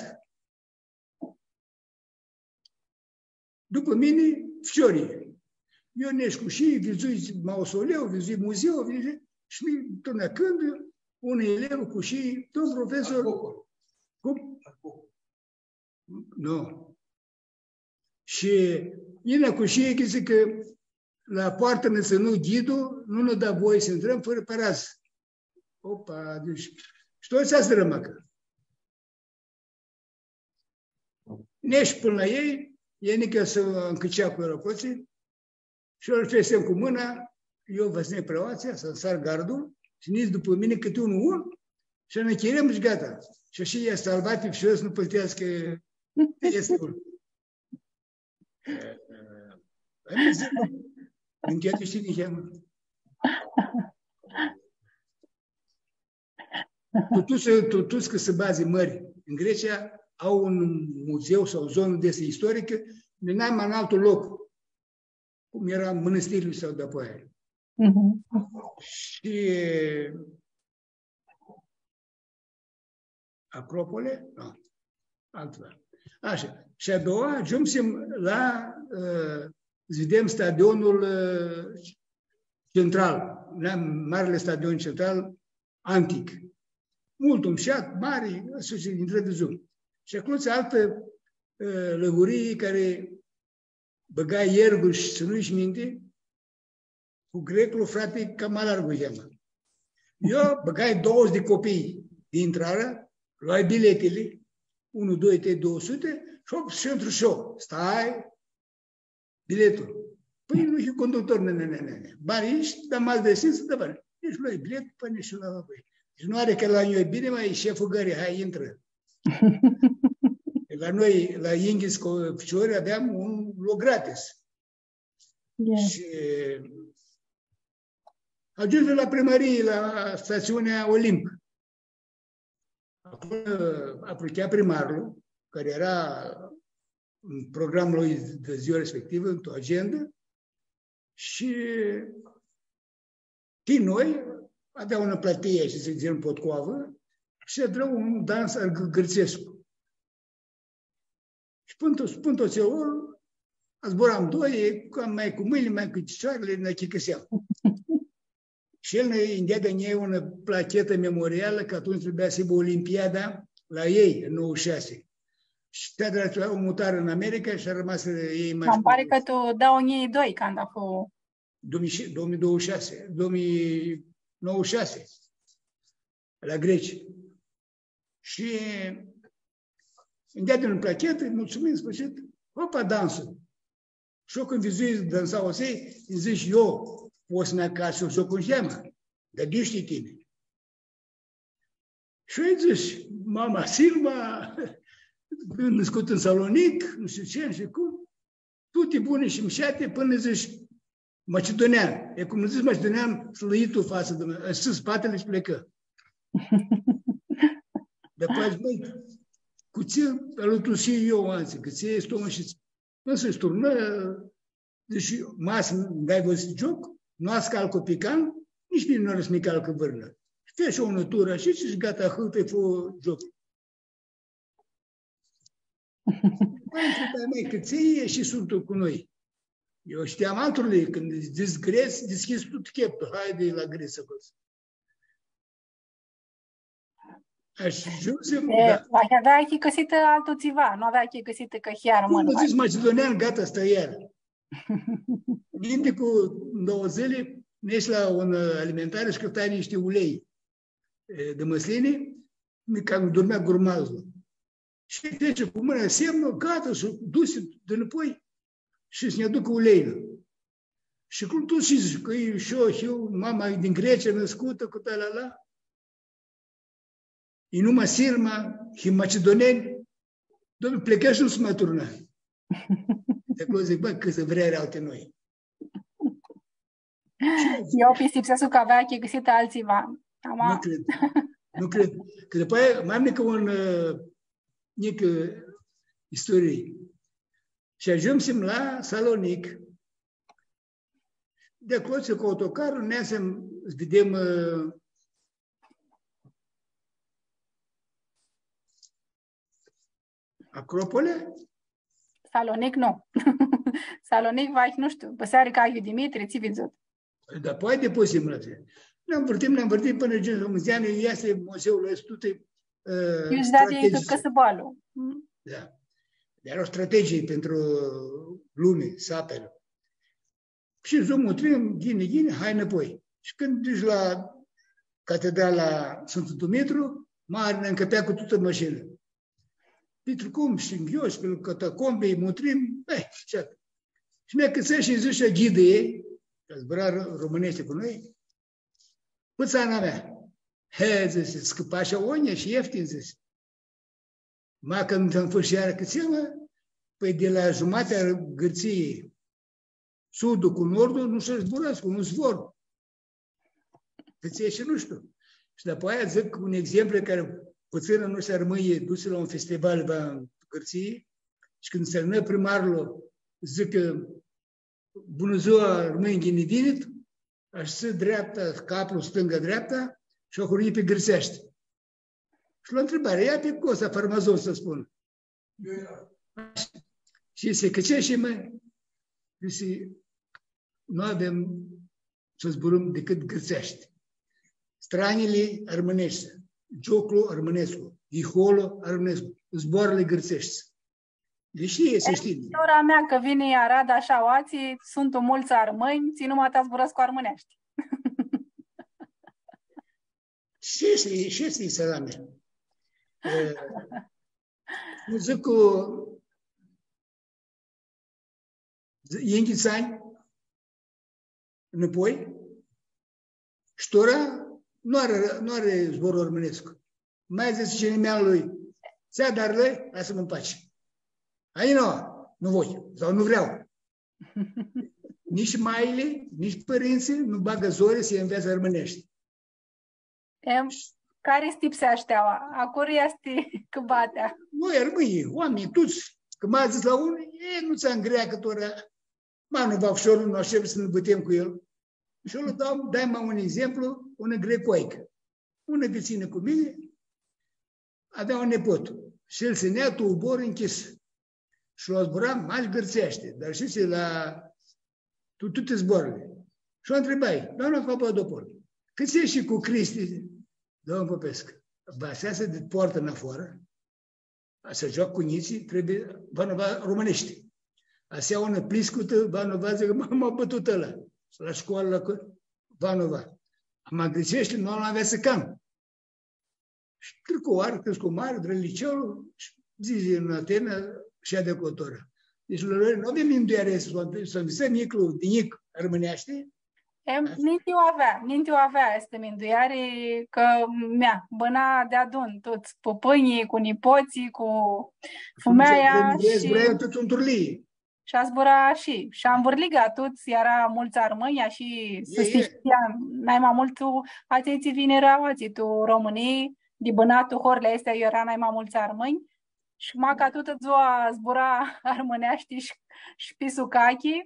Dupã mini, ficiorlji. Eu neshu cu elj, vidzui mausoleu, vidzui muzeu, vidzui, shi mi, pãnã cãndu, un elev cu elj, domn profesor, cum? Nu. Shi yinã cu elj, dzãc cã la poartã nã tsãnu ghidul, nu nã da voi s-intrãm fãrã paradz. Opa, dzãc, shi tu atsea s-adrãm acã. Neshu pãnã la elj, elj nica s-ncãcea cu el aclotsi, shi eu lu fesem cu mãna, eu va s-neg preoatslji, s-nsar gardul, shi nidz dupã mini cãti un, un, shi nã chirem shi gata. Shi ashi lj-am salvat pi ficiori s-nu plãteascã, easti un. E, e, hai, mã, dzã-nj, mintea ti shtii niheamã. Tu, tu, tu, tu, cãsãbadz mãri tu Grecia au un muzeu sau zonã di aestã istoricã, di nai ma analtu loc, cum eara Mãnãstirli sau dapoaia. Mhm. Shi Acropole? Nu. Altã. Ashi. Shi a doua, agiumsim la, ã, s-videm stadionul, ã, central, la marele stadion central antic. Multu mushat, mari, ashi, shi intrã di zoom. Shi aclo tsi altã, ã, lãgurii cari bãgai ergu shi tsãnui shi minti, cu greclu, frati, cama largu yinã. Eu bãgai doauãdzãts di copii di intrarã, loai biletili, unu, doi, trei, doauã suti, shi hop, shi intru shi eu. Stai, biletul. Pãi, nu hii conductor, ne, ne, ne, ne, ne. Bani, easti, dar m-ash deschis, da, bani. Deci loai bilet, pãi, shi la, la voi. Deci nu ari cã la noi bine, ma e sheful gãri, hai, intrã. La noi, la yinghits cu ficiori, aveam un loc gratis. Ia. Shi agiumsim la primãrii, la statsiunea Olimp. Aclo apruchea primarlu, cari eara tu programul lui di dzua respectivã, tu agendã, shi ti noi, avea unã platii, shi dzãtsem, potcoavã, shi adrã un dans al gã-, gãrtsescu. Shi pãnã tu, pãnã tu atsel, zburam doi, cam ma cu mãnjli, ma cu picioarli, nã achicãseam. Shi el nã, nj-deadi a njia unã plachetã memorialã, cã atumtsea trebuia s-hibã Olimpiada la elj, în nouăzeci și șase. Shi tsi adrã, u mutarã tu America shi armasirã elj mash. Nji pari cã tu doauã njilji doi, canda fu. Doauã njilji, doauã njilji doauãdzãts shi shasi, doauã njilji, nouăzeci și șase, la greci. Shi ãnj deadi unã plachetã, mulțumim, în sfârșit, hopa, dansul. Shi eu cãndu vidzui dansa aoatsi, ãlj dzãsh, eu, pots s-mi acats s-u joc un sheamã, dar di iu shtii tini? Shi eu ãlj dzãsh, mama Silva, nãscutã tu Salonic, nu shtiu tsi, nu shtiu cum, tuti buni shi mushati, pãnã dzãsh, macedonean. E, cum dzãts macedonean, slãyitu fatsã di mini, shi spatili shi plecã. Dapoaia dzãsh, mãi, cu tsi alãtusii eu, atsea, cã tsi easti om shi tsi. Ãnsã s-turnã, dzãsh, ma s-mi dai voie s-gioc, nu ascalcu pican, nitsi mini nu ari s-mi calcã vãrnã. Shi feci unã turã shi, shi gata, ahãtã fu gioc. Mãi, ãntribã, mãi, cãtse e shi suntu cu noi. Eu shteam altu lucru, cãndu dzãts grets, dishcljidz tut cheptul, haidi la grets aclo. Ashi, agiumsim, e, da. Va avea achicãsitã altu tsiva, nu avea achicãsitã cã hea armãn. Cum dzãts macedonean, gata, sta iar. Minti cu doauã dzãli, neshu la un, ã, alimentar shi cãftai nishti ulei, e, di mãslini, mi cam durnea gurmazlu. Shi feci cu mãna semnu, gata, s-dusi dinãpoi shi s-nj-aducã uleilu. Shi cum tu dzãts cã e shi eu, hiu, mama e din Grecia, nãscutã, cu ta la la. E numa Silva, him macedoneni, domnul, plecã shi nu s-ma turnã. Di aclo dzãc, bã, cãtã vreari alti noi. Eu pistipsescu cã avea achicãsitã altsiva. Ama... Nu cred. Nu cred. Cã dupã aia, ma nica un, ã, nicã isturii. Shi agiumsim la Salonic. Di aclo, cu autocarlu, neasim s-videm, ã, Acropole? Salonic, nu. Salonic, vahi, nu shtiu, Bãsearica Ayiu Dimitri, tsi vidzut? Dapoaia di pusim la tsi. Nã nvãrtim, nã nvãrtim pãnã agiumsim la muzeanã, easti muzeul ăsta, ã, iu s-veadi tut cãsãbalu. Mm. Da. Eara o strategii pentru lumi, Sapele. Shi dzãc, mutrim, ghini, ghini, hai nãpoi. Shi cãndu dush la catedrala Sãmtu Dumitru, ma nã ncãpea cu tutã mashina. Pi tricum shi nghios, pi catacombi, mutrim, eh, shi atã. Shi nã acãtsã shi dzãsi ghidãljei, cã zbura r-, romãneashti cu noi, Pãtsana mea. He, dzãsi, scãpash agonja shi eftin, dzãsi. Ma cãndu nj-am fãsh iarã cãtse, mã, pãi di la giumatea Gãrtsiljei, sudul cu nordul, nu s-zburãscu, nu zbor. Cãtse shi nu shtiu. Shi dapoaia dzãc un exemplu cari pãtsãnã nu s-armãnj dusi la un festival va Gãrtsii shi cãndu s-armãnã primarlu, dzãc cã Bunã dzua, armãnj, ghini vinit, ashitsi dreapta, caplu stãnga, dreapta, shi ahurhi pi gãrtseashti. Shi lu ntribã, ia pi Costa Farmazon s-spunã. Shi dzãsi, cãtse shi mã, dzãsi, nu avem s-zburãm dicãt gãrtseashti. Stranjili armãneshti, gioclu armãnescu, iholu armãnescu, zboarãli gãrtseashti. Deshi e, s-shtii. Sora mea, cã vini Arada shi aoatsi, suntu multsã armãnj, tsi numata zburãscu armãneashti. Shi easti, shi easti, sora mea. E, cum dzãc, cu yinghits anj, nãpoi, shi tora nu ari, nu ari zbor armãnescu. Ma dzãtsi cinimeanlui, tsi adari, lasã-mã ãn pace. Ai, nu, nu voi, sau nu vreau. Nitsi maili, nitsi pãrintsãlj nu bagã zori s-lji nveatsã armãneashti. Em, cari stipseashti aua? A curi easti cãbatea? Noi, armãnjlji, oaminjlji, tuts, cã ma dzãts la un, e, nu tsã angreacã tora, ma nu va ushor, nu ashteptu s-nã bãtem cu el. Shi eu lã dau, dai ma un exemplu, unã grecoaicã. Unã vitsinã cu mini avea un nepot shi el tsãnea tu ubor nchis. Shi lu zbura mash gãrtseashti, dar shi la tu-, tuti zboarãli. Shi u ntribai, doamna Papadopol, cãtse shi cu Cristi, domnul Popescu, va s-easã di poartã nafoarã, a s-gioacã cu njitslji, trebuie, va nu va romãneashti. A s-ia unã pliscutã, va nu va, dzãc, ma, ma bãtut ãla. La shcoalã, la cu-, va nu va. ma greceashti nu lu anveatsã can. Shi tricu oarã, criscu mari, trã liceul, shi dzãtsi tu Atena, shi di aclo tora. Deci, la noi nu avem mindueari s-, s-anvitsãm njiclu di njic armãneashti. Em, ninti u avea, ninti u avea aestã mindueari, cã, mea, bãna deadun tuts, pãpãnjlji, cu nipotslji, cu fumealja. Zburam shi tuts tu turlii. Shi zbura shi, shi anvãrliga tuts, eara multsã armãnj, shi s-shtia, nai ma multu, atselj tsi vinirã aoatsi tu Romãnii, di bãna tu horli aesti, eara nai ma multsã armãnj. Shi maca tutã dzua zbura armãneashti shi, shi pi sucachi.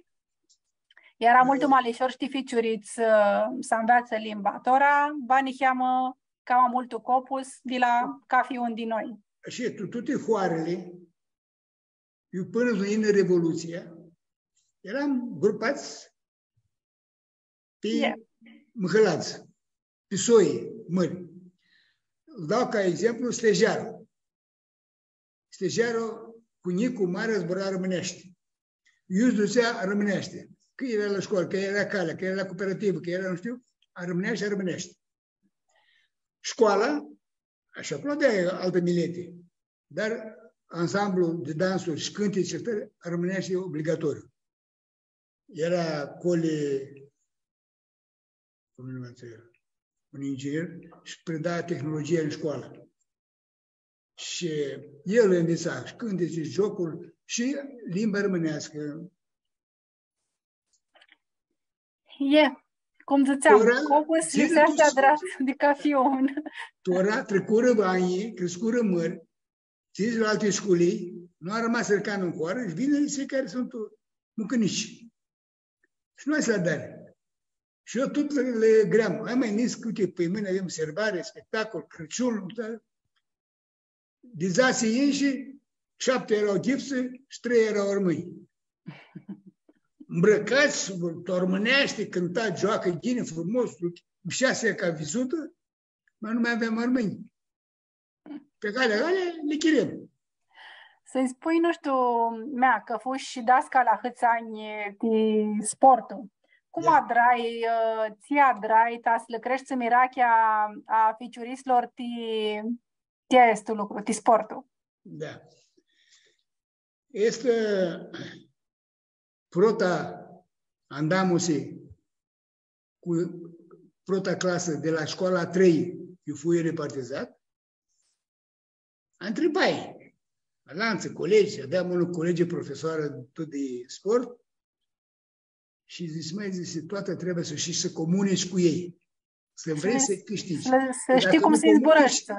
Eara multu ma lishor, shtii, ficiurits, ã, s-anveatsã limba. Tora, va niheamã cama multu copus di la cafi un di noi. Shi tu tuti hoarãli, iu pãnã s-yinã Revolutsia, earam grupats pi mãhãladz, pi soi mãri. Dau ca exemplu Slejearu. Slejearu cu njic, cu mari zbura armãneashti. Iu s-dutsea armãneashti. Cã eara la scoalã, cã eara calea, cã eara la cooperativã, cã eara, nu shtiu, armãneashti, armãneashti. Scoala, ashi, aclo avea altã mileti, dar ansamblu di dansuri shi cãntitsi, armãneashti obligatoriu. Eara Coli, cum lji cheamã, un inginer, shi preda tehnologia tu scoalã. Shi el anvitsa shi cãntitsi, shi giocuri, shi limba armãneascã. E, cum dzãtseam, tora, copus lipseashti adrat di cafi un. Tora tricurã anjlji, criscurã mãri, s-yinã la alti sculii, nu armasirã can tu hoarã, shi vinirã tsi cari suntu mucãnici. Shi nu ai s-li adari. Shi eu tut lã, lã gream: „Hai, ma, yinits, cã, uite, pãimãnea avem sãrbari, spectacol, Crãciun, da?” Di dzatsi inshi, shapti eara ghiftsã shi trei eara armãnj. Mbrãcats tu armãneashti, cãnta, gioacã ghini, frumos, msheasea ca vidzutã, ma nu ma aveam armãnj. Pi calea, calea, li chirem. S-nji spunj, nu shtiu, mea, cã fushi dascal ahãts anj ti sportul. Cum adrai, ã, tsi adrai, ta s-lã creshti mirachea a ficiuritslor ti, ti aestu lucru, ti sportul? Da. Easti prota andamusi cu prota clasã di la scoala a trei, iu fui repartizat, ntribai alantsã colegi, aveam unã colegi profesoarã tut di sport, shi dzãsi: „Mãi, dzãsi, toatã trebuie s-shtii s-comunici cu elj. S-vrei s-cãshtigi. S-shtii cum s-zburãshti.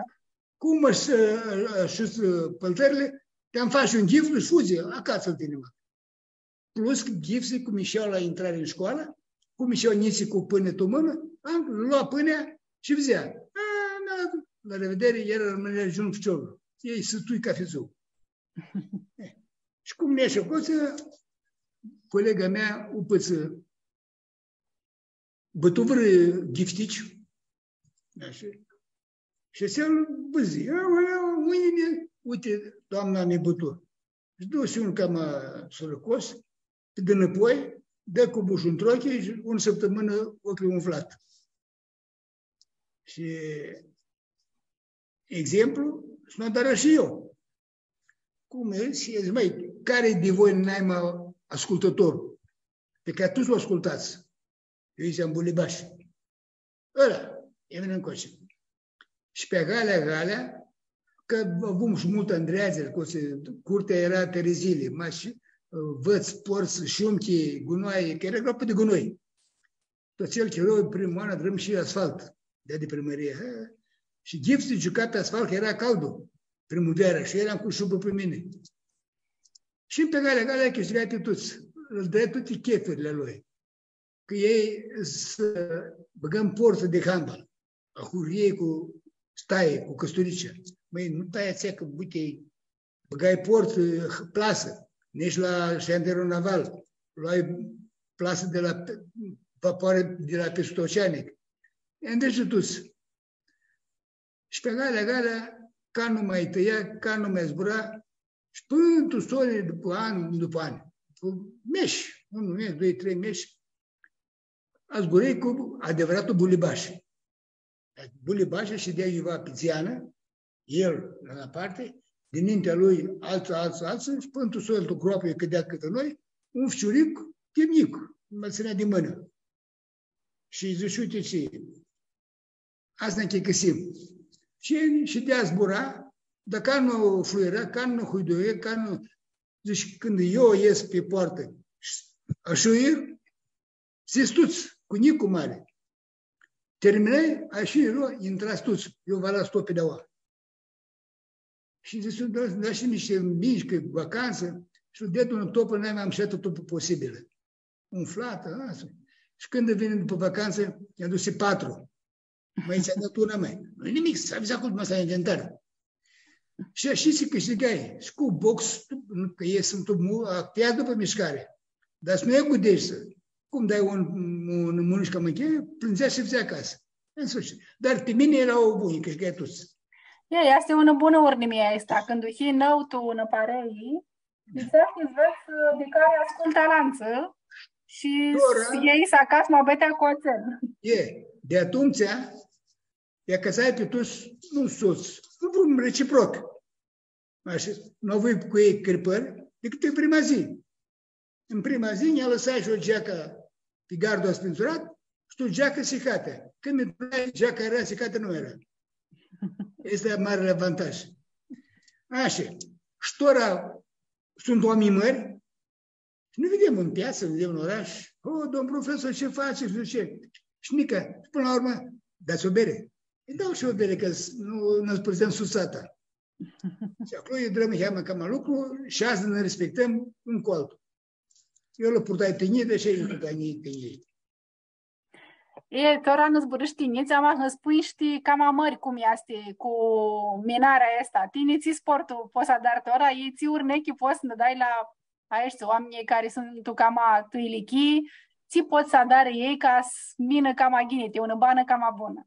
Cum s-, ã, ã, shi, ã, pãltãrli, ti-am faci un ghiftu shi fudzi, acatsã-l tini, ma.” Plus cã ghiftsãlji, cum ishea la intrari tu scoalã, cum ishea njitslji cu pãni tu mãnã, am, lua pãnea shi dzãtsea: „A, na, la revedere, iar armãnea agiungi ficiorlu. Elj s-tui cafi dzuã.” Shi cum neshi aclo, colega mea u pãtsã, bãtu vãrã ghiftici, ashi. Shi atsel vidzu, „A, a, a, unã, uite, doamna mi bãtu.” Shi dusi un cama sãrãcos, pi dinãpoi, dã cu bushul ãntr-oclji shi unã sãptãmãnã oclji umflat. Shi exemplu, s-nu adar shi eu. Cum e? Shi dzãc: „Mãi, cari di voi naima ascultãtor? Pi cari tuts lu ascultats.” Eu dzãtseam: „Bulibash.” Ãla, e, vinã ncoatsi. Shi pi agalea, agalea, cã avum shi multi andreadziri, cã si, curtea eara Terezili, mash, ã, vãts, portsi, shumchi, gunoi, cã eara gropã di gunoi. Tu atsel chiro, prima oarã, adrãm shi asfalt, di, di primãrie, ha? Shi ghiftsãlji giuca pi asfalt, cã eara caldu, primuveara, shi eara cu shubã pi mini. Shi pi agalea, agalea, cãshtigai pi tuts, lã dai tuti chefirli a lui. Cã elj s-, bãgãm portsã di handbal, ahurhii cu stai, cu cãsturicea. Mãi, nu tai atsea, cã, uite, bãgai portsã, plasã, neshi la șantierul naval, loai plasã di la pe-, vapoare di la peste oceanic. E, deci tuts. Shi pi agalea, agalea, ca nu ma tãia, ca nu ma zbura, shi pãnã tu soni, dupã an, dupã an, dupã mesh, un mes, doi, trei mesh, azburãi cu adevãratul Bulibash. Bulibashi shidea iuva pi dzeanã, el, la unã parti, dinintea lui, altsã, altsã, altsã, shi pãnã tu soi, tu groapã, cãdea cãtã noi, un ficiuric, chirnic, mã tsãnea di mãnã. Shi dzãsh, „Uite tsi, hai s-nã achicãsim.” Shi, shi di zbura, dar cari nu fluiera, cari nu huiduie, cari nu, dzãsh, cãndu eu ies pi poartã, ashi e, s-dzãc tuts, cu njic, cu mari. Terminai, ashi e, intrai tuts, eu va las topi di aua. Shi dzãc, „Da, da shi nishti mingi, cã vacantsã, shi ded unã topã, nai ma mushatã topã posibilã.” Umflatã, lasã. Shi cãndu vini dupã vacantsã, nj-adusi patru. Ma tsi-nj da tu una, ma. Nu-i nimic, s-avdzã cum ma s-inventarã. Shi ashi tsi cãshtigai. Shi cu box, cã ei suntu mu-, actia dupã mishcari. Dar s-nu e cu deshti, cum dai un, un mãnush ca mãnchie, plãndzea shi fãtsea acasã. În sfârșit. Dar pi mini eara buni, cãshtigai tuts. E, easti unã bunã urnimii aestã, cãndu hii nãu tu unã parei, lipseashti s-vedz, ã, di cari ascultã alantsã shi s-, tora, s-ljei s-acats muabetea cu otsel. E, di atumtsea, lj-acãtsai pi tuts, nu sots, nu vrum reciproc. Ashi, nu avui cu elj cripãri, dicãt tu prima dzi. În prima dzi, nj-alãsai shi eu geaca pi gardul aspinsurat, shi tu geaca sihatã. Cãndu mi turnai, geaca eara sihatã, nu eara. Easti marli avantaj. Ashi. Shi tora suntu oaminj mãri, shi nã videm tu piatsã, nã videm tu orash. „O, domn profesor, tsi faceți?” Nu shtiu ce. Shi nica, shi pãnã la urmã, „Dats o bere?” „Lji dau shi eu bere, cã s-, nu, nu spãrdzem sutsata.” Shi aclo intrãm niheamã cama lucru shi adzã nã respectãm un cu altu. Eu lã purtai tinjii, shi elj nji purta tinjii. E, tora nã zburãshi tinjii, ama nã spunj shi ti cama mãri cum easti cu minarea aestã. Tini tsi sportu pots s-adari tora, elj tsi urnechi pots s-nã dai la aeshti oaminj cari suntu cama tu ilichii, tsi pot s-adarã elj ca s-minã cama ghini, ti unã banã cama bunã?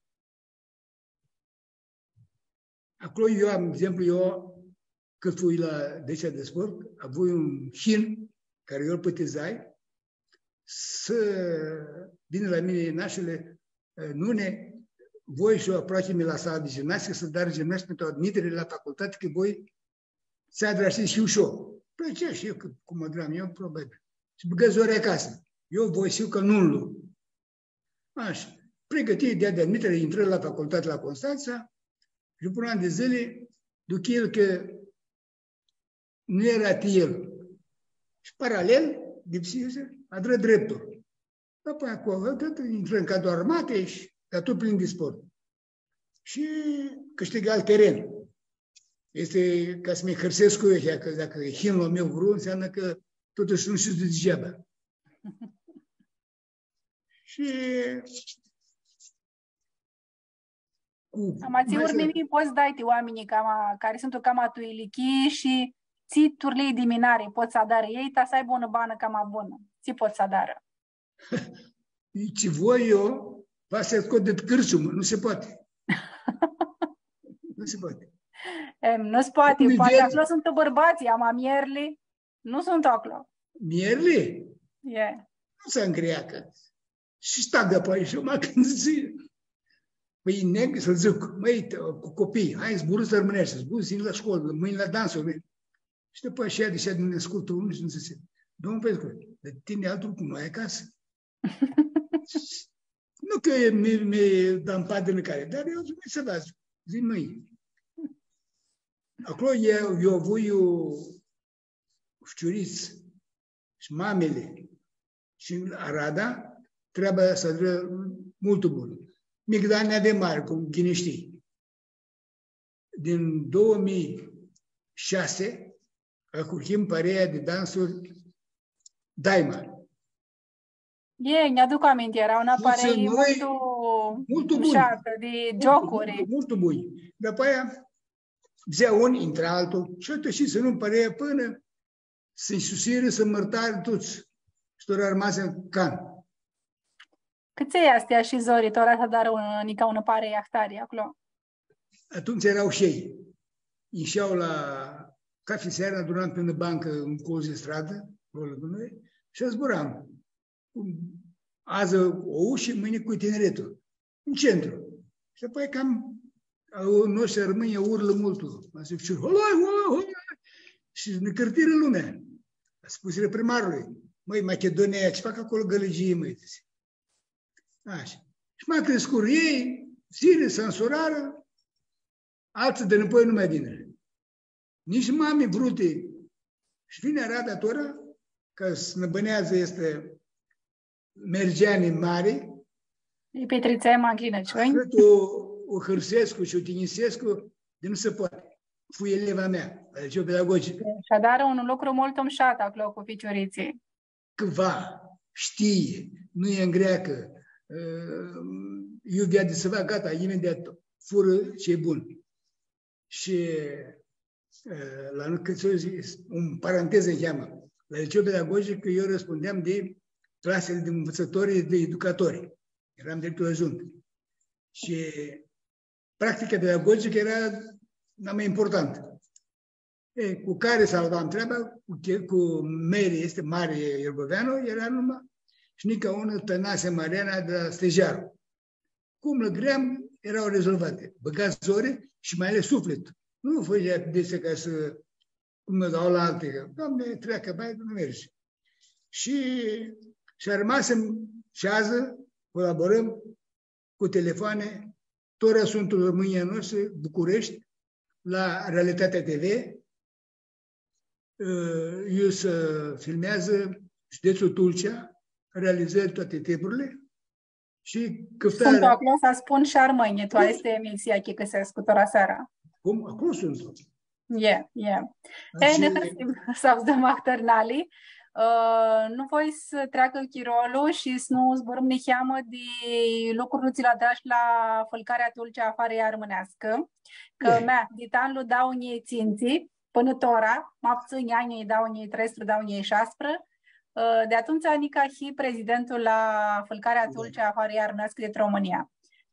Aclo eu am, de exemplu, eu, cãt fui la Direcția de Sport, avui un hin, cari eu îl pătizai, s-vinã la mini, „Nashule, nune, voi s-u aproachi-mi la sala de gimnastică, s-adar gimnastică pentru admitere la facultate, cã voi s-adra shi eu.” „Pãi tsi?” „Shi eu, cã cum adram eu, probabil.” Shi bãgã zori acasã. Eu voi s-hiu canunlu. Ashi. Pregãtii di, di admitere, intrã la facultate la Constanța shi dupã un an di dzãli, duchii el cã nu eara ti el. Shi paralel, lipsi, adrã dreptul. Apoi aclo, tot intrã în cadrul armatei shi, dar tot plin di sport. Shi cãshtigã alt teren. Easti ca s-mi hãrsescu eu, cã dacã hinlu a meu vru, înseamnã cã totushi nu shtiu degeaba. Shi cu... Ama tsi urnimii pots s-dai ti oaminjlji cama, cari suntu cama tu ilichii shi tsi turlii di minari pot s-adarã elj, ta s-aibã unã banã cama bunã? Tsi pot s-adarã? Tsi voi eu, va s-scot di cãrtsumã, nu se poate. Nu se poate. Em, nu se poate, poati aclo suntu bãrbatslji, ama mierli nu suntu aclo. Mierli? E. Nu s-angreacã. Shi stau dapoaia shi eu, ma cãndu dzãc, pãi, neg, s-dzãc, mãi, cu copii, hai, zburãts armãneashti, zburãts, yinj la scolã, mãni la dansuri. Shi dapoaia shi ea, di shi ea, di nãscutã unlu shi nji dzãtsi, „Domnul Petru, dar tini altu lucru nu ai acasã?” Nu cã mi, mi da padinã cari, dar eu dzãc, „Mãi, s-vedz, dzãc, mãi.” Aclo eu, eu avui, eu, ficiurits shi mamili shi arada, treaba s-adrã multu bunã. Migdani avem mari, cum ghini shtii. Din doauã mii shasi, ahurhim parea di dansuri Daima. E, nj-aduc aminti, eara unã parei multu, multu mushatã, di giocuri. Multu, multu buni. Dapoaia, dzãtsea un, intra altu, shi atumtsea s-nu pãrea pãnã s-nji susirã, s-mi mãrtarã tuts. Shi tora armasi can. Cãtse easti ashi zori, tora s-adarã un, nica unã parei ahtari aclo? Atumtsea eara shi elj. Ishea la, cafi searã, adunam pi unã bancã, un colț di stradã, aclo la noi, shi zburam. Adzã cu ushi, mãni cu tineritul. În centru. Shi apoi cam, a, noi armãnjlji urlã multu. Ma dzãc, „Holoi, holoi, holoi!” Shi nã cãrtirã lumea. Spusirã primarlui, „Mãi, Machidonia, tsi fac aclo gãlãgii, mãi?” dzãsi. Ashi. Shi ma criscurã elj, dzãli s-ansurarã, altsã di nãpoi nu ma vinirã. Nitsi ma mi vruti. Shi vini arada tora, cã s-nã bãneadzã aestã Mergeani mari, lji pitritsem ma ghini, cioin. Cãt u, u hãrsescu shi u tinjisescu, di nu se poati. Fu eleva mea, la liceu pedagogic. Shi adarã un lucru multu mushat aclo cu ficiuritslji. Cã va, shtii, nu e ngreacã, ã, iu veadi s-va, gata, imediat furã tsi bun. Shi, ã, la noi, cã s-, un parantezã niheamã, la liceu pedagogic, eu răspundeam di clasele di învățători, di educatori. Eram director adjunct. Shi practica pedagogică era cea mai importantă. E, cu care salvam treaba, cu, che- cu Mary, este Mari Iorgoveanu, era numai, și nica unul, Tănase Mariana de la Stejaru. Cum le gream, erau rezolvate. Băga zori și mai ales suflet. Nu făcea de ca să, cum le dau la alte, Doamne, treacă, mai nu merge. Și, și rămasem și azi, colaborăm cu telefoane, tora suntu armãnjlji a noshtri, Bucureshti, la Realitatea T V, ã, iu s-filmeadzã județul Tulcea, realizări toate tipurile, shi cãftarea. Suntu aclo, s-spun, shi armãnjlji, tu aestã emisii, achicãsescu tora seara. Cum? Aclo suntu. E, e. E, nã hãrsim s-avdzãm ahtãri nali. Ã, nu voi s-treacã chirolu shi s-nu zburãm niheamã di lucrul tsi lu adrash la Fãlcarea Tulcea a Hoarãljei Armãneascã, cã mea, di tu anlu dauã njilji tsintsi, pãnã tora, ma putsãnj anj, dauã njilji treisprã, dauã njilji shasprã, ã, di atumtsea nica hii prezidentul la Fãlcarea Tulcea a Hoarãljei Armãneascã di Romãnia.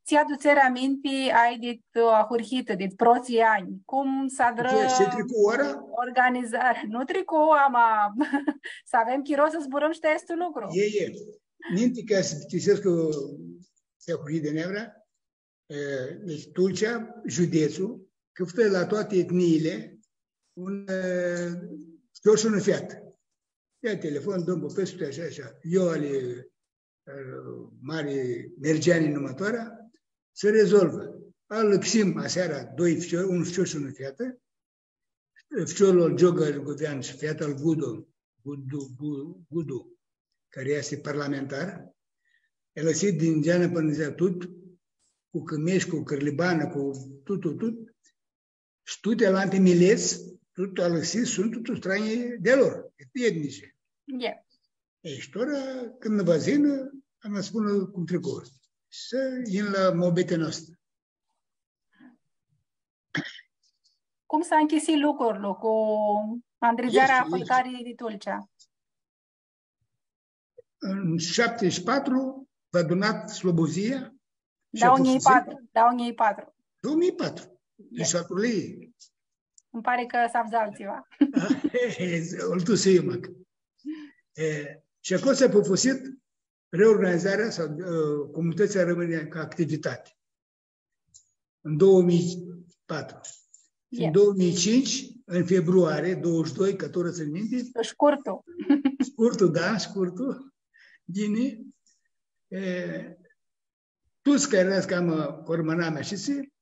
Tsi adutseri aminti ai dit, ã, ahurhitã, dit protslji anj? Cum s-adrã organizarea? Nu tricu, ama s-avem chiro s-zburãm shi ti aestu lucru. E, e. Ninti ca s-ptichisescu tsi ahurhii di Nevra, e, deci Tulcea, județul, cãftã la toate etniile un, e, ficior shi unã featã. Ia telefon, domnul Popescu, ashi, ashi. Eu ali, e, mari Mergeani numãtoarea, s-rezolvã. Alãxim aseara doi ficiori, un ficior shi unã featã. Ficiorlu al Gioga Luguvean shi feata al Gudo, Gudu, Gu-, Gudu, cari easti parlamentar. El alãxi di geanã pãnã dzãc tut, cu cãmesh, cu cãrlibanã, cu tut, tut, tut. Shi tuti alanti milets, tut alãxi, suntu tut stranji di a lor, etnici. E. E, shi tora, cãndu va s-yinã, va nã spunã cum tricu. Shi s-yinã la muabetea noastrã. Cum s-anchisi lucrul cu andridzearea a Fãlcãriljei di Tulcea? În șaptezeci și patru, va adunat Slobozia. Dauã njilji patru, dauã njilji patru. Două mii patru. Deci, atunci. Îmi pare că s-avdzã altsiva. Altu s-hibã. E, shi aclo s-a pufusit reorganizarea sau, ã, comunității armâne ca activitate. În două mii patru. În două mii cinci, în februarie, douăzeci și doi, cã tora tsãn minti. Scurtul. Scurtul, da, scurtul. Ghini. E, tuts cari eara cama cu armãnamea, shtii,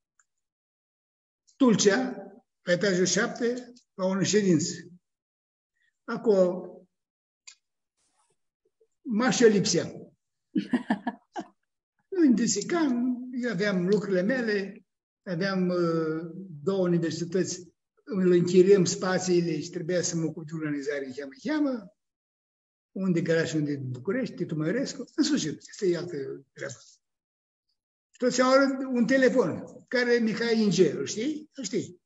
Tulcea, pe etajul șapte, la unã ședință. Aclo, mash eu lipseam. Nu-nj disicam, eu aveam lucrurile mele, aveam, ã, două universități, le închiriem spațiile și trebuia să mă ocup de organizare, niheamã, niheamã. Unde Galați, unde București, Titu Mairescu, în sfârșit, este altă treabă. Shi totdeauna un telefon, cari Mihai Inge, îl știi? Îl știi.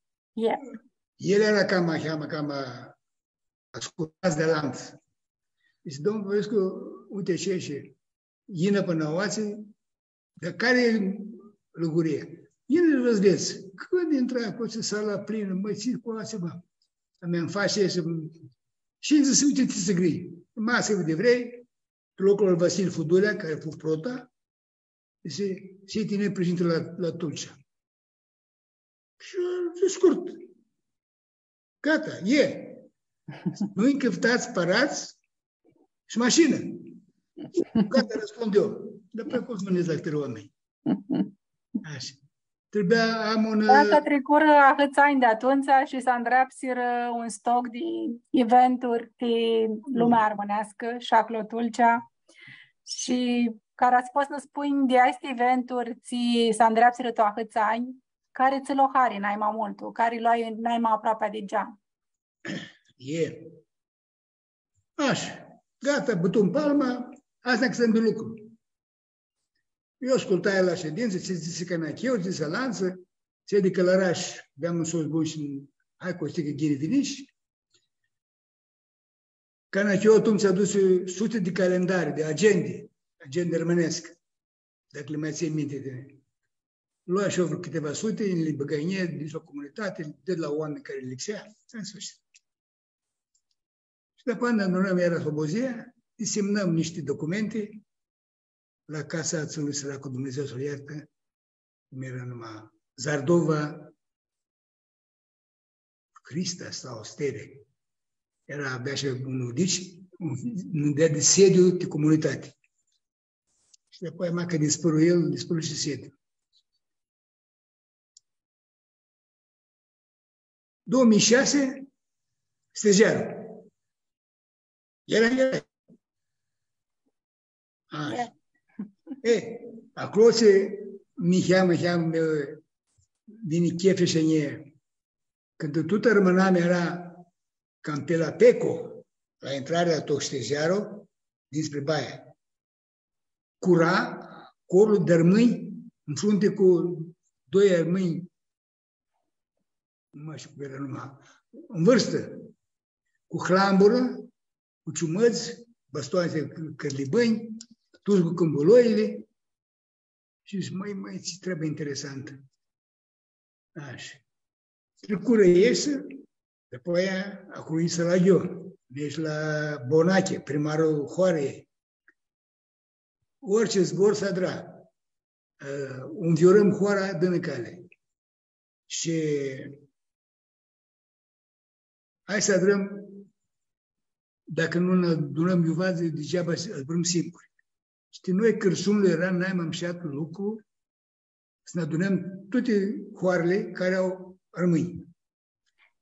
El era cama, cama, cama ascultat de lanț. Deci, domnul Popescu, uite ce, și yinã pãnã aoatsi, dar care e liguria? Yinã s-vedz. Cãndu intrã aclo, sala plinã, mãi, tsi cu aoatsi, mã? Am în față și, și îmi zice, „Uite ce să scrii. Masă de vrei, locul al Vasile Fudulea, care fu prota, Dzãtsi, s-hii tini prezidentu la, la Tulcea. Shi eu dzãc scurt. Gata, e. Nu-nj cãftats parats shi mashinã. Gata, răspund eu. Dar pe cum spuneți la trei oameni? Ashi. Trebuia am un... Gata, tricurã ahãts anj di atumtsea shi s-andreapsirã un stoc di eventuri ti lumea armãneascã shi aclo Tulcea. Shi cara s-pots s-nã spunj di aesti eventuri tsi s-andreapsirã tu ahãts anj, cari tsã lo hari nai ma multu, cari loai nai ma aproapea di geam? E. Ashi. Gata, bãtum palma, aestã cã s-ãndu lucru. Eu ascultai la shedintsã, tsi dzãsi Canacheu, tsi dzãsi alantsã, tsi di Cãlãrash, aveam un sots bun shi hai, Costicã, ghini vinish. Canacheu atumtsea adusi suti di calendari, di agendi, agendi armãnescu, dacã li ma tsãnj minti tini. Loai shi eu vãrã cãtiva suti, li bãgai nj-, di la comunitati, di la oaminj cari lipsea, în sfârșit. Shi dupã atsea, nu eara slobozia, disemnãm nishti documenti la casa atselui sãracu, Dumnidzã s-lu ljartã, cum eara numa, Zardova, Crista sau Stere. Eara, avea shi un udici, un, un di sediu ti comunitati. Shi dupã atsea, macã dispãru el, dispãru shi sediu. Doauã mii shasi, Stejarlu. Eara, eara. Ashi. E, aclo tsi mi hea, mi hea, mi vini chefi shi nji, cãndu tutã armãnamea eara cam pi la Peco, la intrarea tu Stejarlu, dinspre baia. Cura corlu di armãnj, în frunte cu doi armãnj, nu mai shtiu cum eara numa, în vârstă, cu hlamburã, cu ciumãdz, bastoane, cãrlibãnj, tuts cu cãmbuloili. Shi dzãc, mãi, mãi, tsi treabã interesantã. Ashi. Tricurã elj, dupã atsea, aclo s-adrarã la Ghiu, mergi la Bonache, primarlu hoarãljei. Orice zbor s-adra, ã, unã viorãm hoara, dãnã cali. Shi hai s-adrãm, dacã nu nã adunãm iuva, degeaba s-zburãm singuri. Shi ti noi Crãciunlu eara nai ma mushat lucru s-nã adunãm tuti hoarãli cari au armãnj.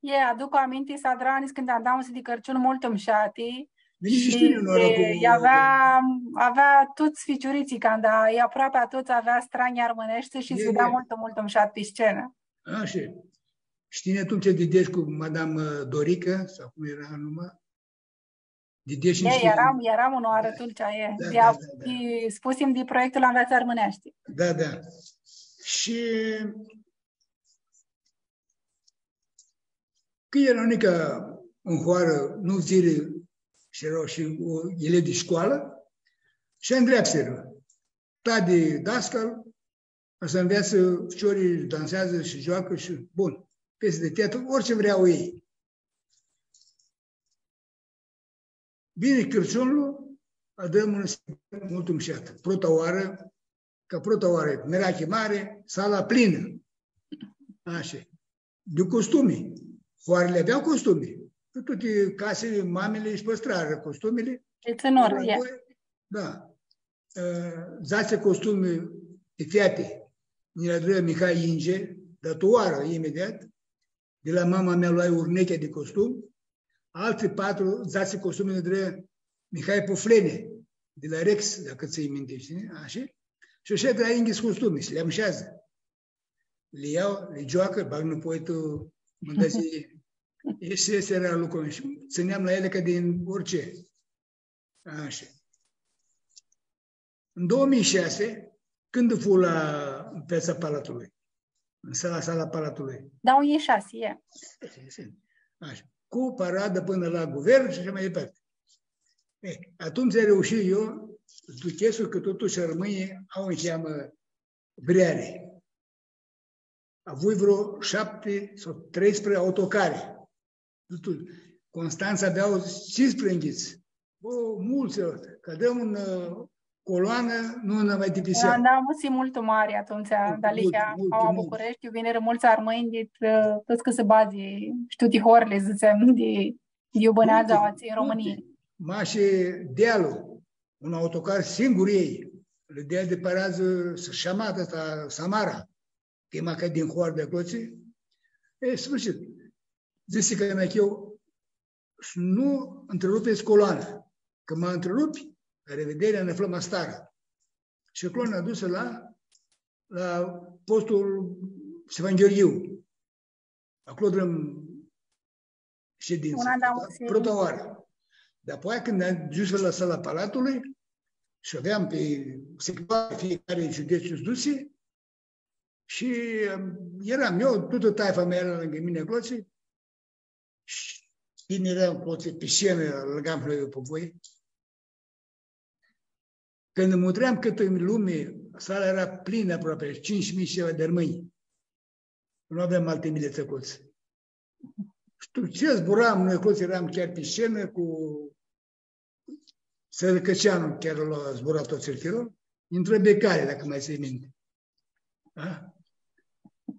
E, aduc aminti, s-adra niscãnti andamusi di Crãciun multu mushati. Shi, e, avea, avea tuts ficiuritslji, canda, e, aproapi tuts avea stranji armãneshti shi s-videa multu, multu mushat pi scenã. Ashi. Shi tini atumtsea dideai cu madam, ã, Dorica, sau cum eara numa? Dideai shi... E, earam, earam unã oarã Tulcea, e. Da, da, da, da. Di, spusim di proiectul Anveatsã Armãneashti. Da, da. Shi cã eara nica tu hoarã, nu fudzirã shi eara shi, o, elji di scoalã, shi andreapsirã. Ta di dascal, va s-anveatsã ficiorlji, danseadzã shi gioacã shi, bun, piesã di teatru, orice vrea elj. Vini Crãciunlu, adrãm unã multu mushatã. Prota oarã, ca prota oarã, mirachi mari, sala plinã. Ashi. Di costumi. Hoarãli avea costumi. Tuti casili, mamili sh-pãstrarã costumili. Shi tsãnurã, e. Da. Ã, dzatsi costumi ti feati nji li adrã Mihai Inge, di tu oarã, imediat. Di la mama mea loai urnechea di costum, alti patru, dzatsi costumi nji li adrã Mihai Puflene, di la Rex, dacã tsãnj minti, shtii? Ashi? Shi ashi adrã yinghits costumi, shi li amusheadzã. Li ljau, li gioacã, bag nãpoi tu mãndãtsi. Ashi, ashi eara lucrul. Shi tsãneam la eali ca di orice. Ashi. În două mii șase, cãndu fu la, în piața Palatului? În sala, sala Palatului. Două mii șase, e. Ashi. Cu paradă până la guvern și așa mai departe. E, atumtsea reushi eu s-duchescu cã totushi armãnjlji au niheamã vreari. Avui vreo șapte sau treisprezece autocare. Totul. Constanța avea tsisprãdzatsi. O, multsã, cã avea un, ã, coloanã, nu nã ma tipsea. Anda, multu, multu mari atumtsea, multu, dealihea, multu, multu, a, multu. Bucureshti, iu vinirã multsã armãnj dit, ã, tuts cãsãbadz, shtiu, ti horli, dzãtsem, di, di iu bãneadzã, multu, atsia, multu. Romãnii. Mash dealu, un autocar singur elj, li dea di paradz, ã, Shamat, aestã, Samara, cã e macã din hoarã di aclotsi. E, sfârșit. Dzãsi cã Anacheu, s-nu ntrãrupets coloana, cã ma ntrãrupi, la revedere, nã aflãm Astara. Shi aclo nã dusã la, la postul Sivan Gheorghiu. Aclo adrãm shedintsã. Una, da, prota oarã. Dapoaia, cãndu nã dusã la sala Palatului, shi aveam pi sectoare, fiecare județ s-dusi, shi, ãm, eram eu, tutã taifa mea eara lãngã mini aclotsi, shi cãndu eram aclotsi, pi scenã, lãgam noi pi voi. Cãndu mutream cãtã lumi, sala eara plinã aproapi, tsintsi mii shi ceva di armãnj. Nu aveam alti milets aclotsi. Shtiu tsi, zburam, noi aclotsi eram chiar pi scenã cu Sãrãcãceanu, chiar lu zbura tut chirolu, intrã Becali, dacã ma tsãnj minti. Da?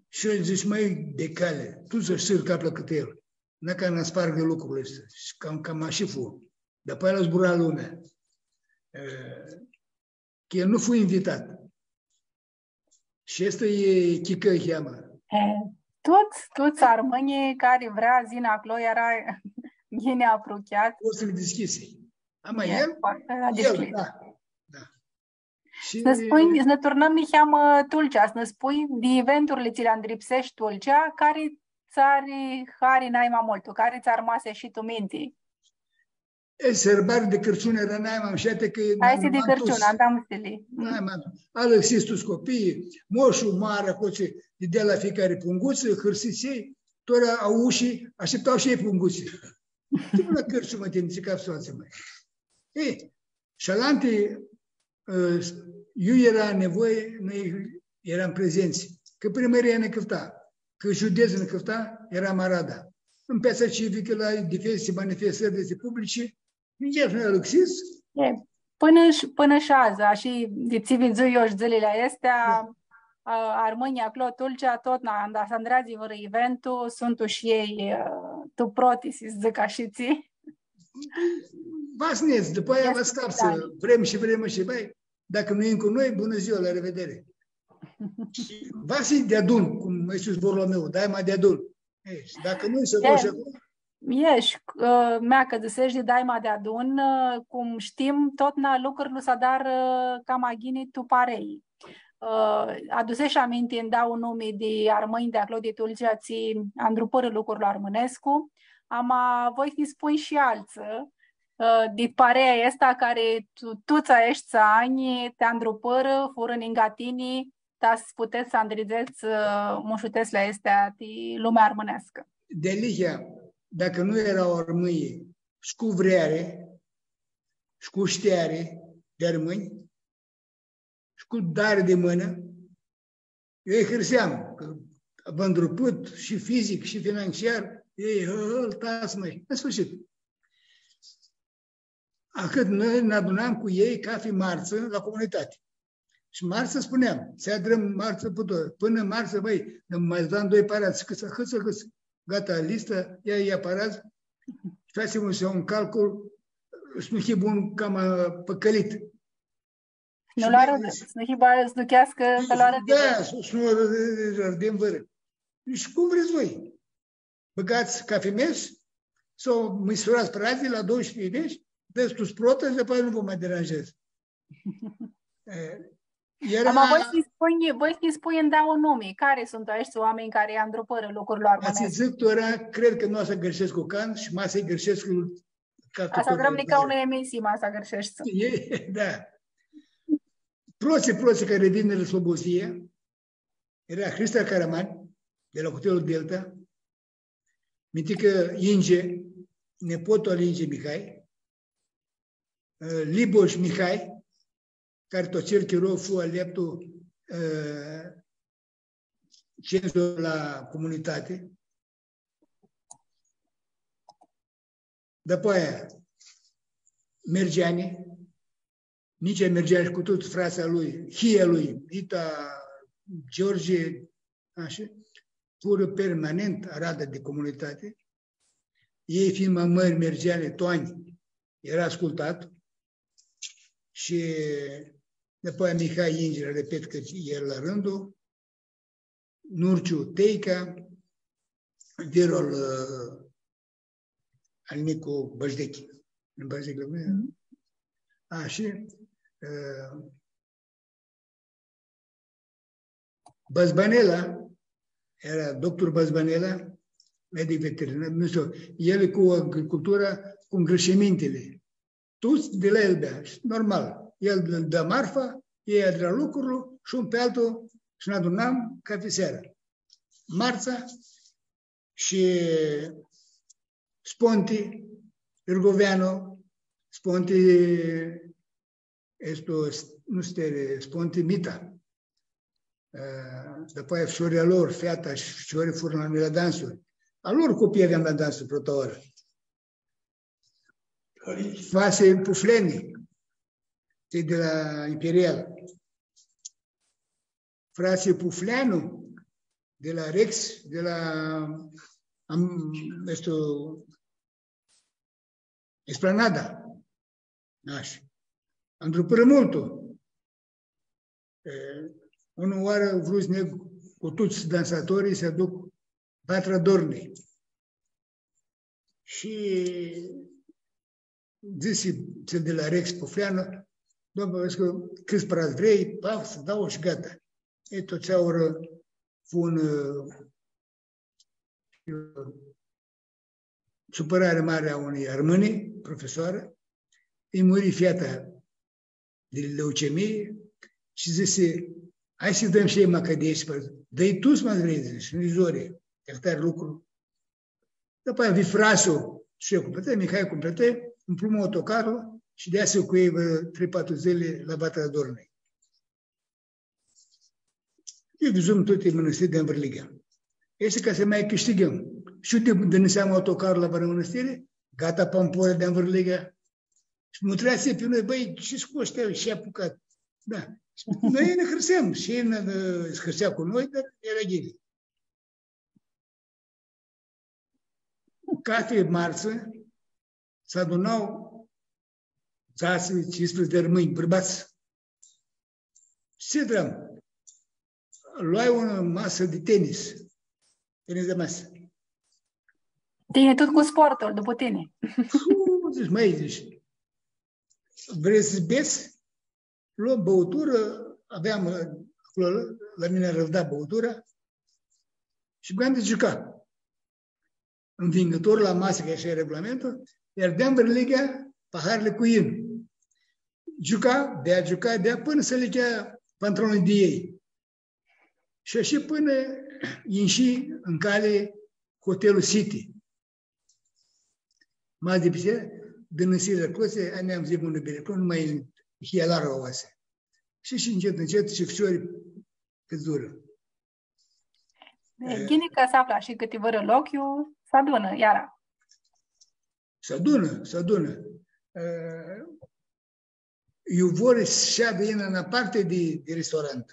Shi eu dzãc, „Mãi, Becali, tu s-shtii caplu cãtã el. Nu ca nã spargã lucrul aestu.” Shi cam, cam ashi fu. Dapoaia lu zbura lumea. E, cã el nu fu invitat. Shi aestã e chicã, cheamã. E, tuts, tuts armãnjlji cari vrea s-yinã aclo, eara ghini aprucheat. Pots s-li dishcljisi. Ama el, eara el, deschis. Da, da. Shi s-nã spunj, s-nã turnãm niheamã Tulcea, s-nã spunj di eventurli tsi li andripseshti Tulcea, cari tsã ari hari nai ma multu, cari tsã armasi shi tu minti? E, sãrbari di Cãrciun eara nai ma mshati, cã... Aesti di Cãrciun, andamsili. Nai ma, alãxits tuts copiii, moshu mari, aclotsi, di la fiecare pungutsã, hãrsits elj, tora aushlji, ashtipta shi elj pungutsã. Tsi la Cãrciun, mã, tini, tsi caftsã, mã? E, shi alanti, ã, iu eara nevoie, noi eram prezents. Cã primãria nã cãfta, cã judets nã cãfta, eram Arada. În piața civică, la diferite manifestări de publice, mergeam noi, alãxits. E, pãnã sh-, pãnã sh-adzã, shi di tsi vidzui eu shi dzãlili aesti, da, a, armãnjlji aclo, Tulcea, tut, na, anda s-andreadzi vãrã eventu, suntu shi elj, ã, tu proti, s-dzãc ashi, tsi? Va s-nedz, dupã aia va s-capsã, vrem shi vrem shi, bãi, dacã nu yin cu noi, bunã dzua, la revedere. Shi va s-hii deadun, cum easti zborlu a meu, daima deadun. E, shi dacã nu-i s-adush aclo? E, shi, ã, mea, cã dzãsesh di daima deadun, ã, cum shtim, totna lucrurli s-adarã, ã, cama ghini tu parei. Ã, adusesh aminti ndauã numi di armãnj di aclo di Tulcea, tsi andrupãrã lucrul armãnescu, ama voi s-nji spunj shi altsã, ã, di pareia aestã cari tu, tuts aeshti anj ti andrupãrã, furã ningã tini, ta s-putets s-andridzets, ã, mushutetsli aesti ti lumea armãneascã. Dealihea, dacã nu eara armãnj shi cu vreari, shi cu shteari di armãnj, shi cu dari di mãnã, eu lji hãrseam, cã va andrupãt shi fizic, shi financiar, elj, hã, hã, lj-tasã, mãi, în sfârșit. Ahãt noi nã adunam cu elj cafi martsã la comunitati. Shi martsã spuneam, s-adrãm martsã pãnã, pãnã martsã, bãi, nã ma da doi paradz, cãts, cãts, cãts, gata, lista, ia, ia paradz, shi facem un, un calcul, s-nu hii bun cama pãcãlit. Nu lu arãdã, s-nu hibã, s-ducheascã cã lu arãdã. Da, s-, s-nu lu arãdã, arãdem vãrã. Shi cum vrets voi. Bãgats cafi mes, s-u mãsurats paradzlji la doisprezece, deci, dats tu prota, shi dupã aia nu vã ma deranjez. E, eara... Ama voi s-nji spunj, voi s-nji spunj ndauã numi, cari suntu aeshti oaminj cari andrupãrã lucrul armãnescu? Ca s-dzãc, tora, cred cã nu va s-agãrshescu can shi ma s-agãrshescu Ca s-adrãm nica unã emisii, ma s-agãrsheshti. E, da. Protslji, protslji cari vinirã Slobozia, eara Hristar Caraman, di la Hotelul Delta, Miticã Inge, nepotul al Inge Mihai, ã, Libosh Mihai, cari tu atsel chiro fu aleptu, ã, cenzor la comunitati. Dapoaia, Mergeani, Nicea Mirgeani shi cu tuts fratslji a lui, hilji a lui, Mita, George, ashi, furã permanent aradã di comunitati. Elj fiind ma mãri, Mirgeani, tu anj, eara ascultat. Shi dapoaia Mihai Ingira, repet cã el la rãndu, Nurciu Teica, Virol, ã, al Nicu Bajdechi. Bajdechi la mini? Mhm. A, shi, ã, Bazbanela, eara doctor Bazbanela, medic veterinar, nu shtiu, el cu agricultura, cu ngrãshimintili. Tuts di la el bea. Shi normal, el da marfa, elj adra lucrul shi un pi altu shi nã adunam cafi searã. Martsa shi Sponti, Irgoveanu, Sponti, estu, nu shtiu, Sponti Mita. Eh, dapoaia ficiorlji a lor, feata shi ficiorlji furã la noi la dansuri. A lor copii aveam la dansuri prota oarã. Fratslji Pufleni, tsi di la Imperial. Fratslji Pufleanu, di la Rex, di la, am, estu, Esplanada. Ashi. Andrupãrã multu. E, unã oarã vru s-neg cu tuts dansatorii s-aduc Vatra Dornei. Shi dzãsi tsel di la Rex Pufleanu: „Domnule, vezi cã cãts parats vrei, paf, s-dau shi gata.” E, tuts aurã fu un, ã, supãrari mari a unei armãni, profesoarã, lji muri feata di leucemie shi dzãsi: „Hai s-dãm shi elj macã di aeshti, dã-lj tuts, ma s-vrei, dzãsi, nu-i zori, ti ahtari lucru.” Dapoaia vi fratslju, shi eu completã, Mihai completã, ãmplum autocarlu shi di atsea cu elj vãrã trei, patru dzãli la Vatra Dornei. Iu vidzum tuti mãnãstiri di anvãrliga. Easti ca s-ma cãshtighãm. Shi iu di-, dãnãseam autocarlu la vãrã mãnãstiri, gata, pampori di anvãrliga. Shi mutrea pi noi: „Bãi, tsi scosh, shi apucat.” Da. Noi nã hãrseam, shi elj nã, nã hãrsea cu noi, dar eara ghini. Cathi martsã s-aduna dzatsi, tsisprãdzatsi di armãnj, bãrbats. Shi tsi adram? Loai unã masã di tenis. Tenis di masã. Tini tut cu sportul, dupã tini. Fu, dzãsh, mãi, dzãsh, vrei s-bets? Loam bãuturã, aveam, ã, aclo, la mini arãvda bãutura shi bãgam di giuca. Nvingãtorlu la masã, cã ashi e regulamentul, lj-ardea anvãrliga paharli cu yin. Giuca, bea, giuca, bea, pãnã s-lã lichea pantalonjlji di elj. Shi ashi pãnã inshi ãn cali Hotelul City. Ma di pistipsea, dãnãsi la clotsi, a mea nj-dzãsi unã biriclon, ma hii alargu aoatsi. Shi, shi ncet, ncet, shi ficiorlji cãdzurã. E, e, ghini cã s-aflã shi cãtivãrã loc, iu s-adunã, iara. S-adunã, s-adunã. E, iu vor s-shadã, yin ãn aparti di, di restaurant.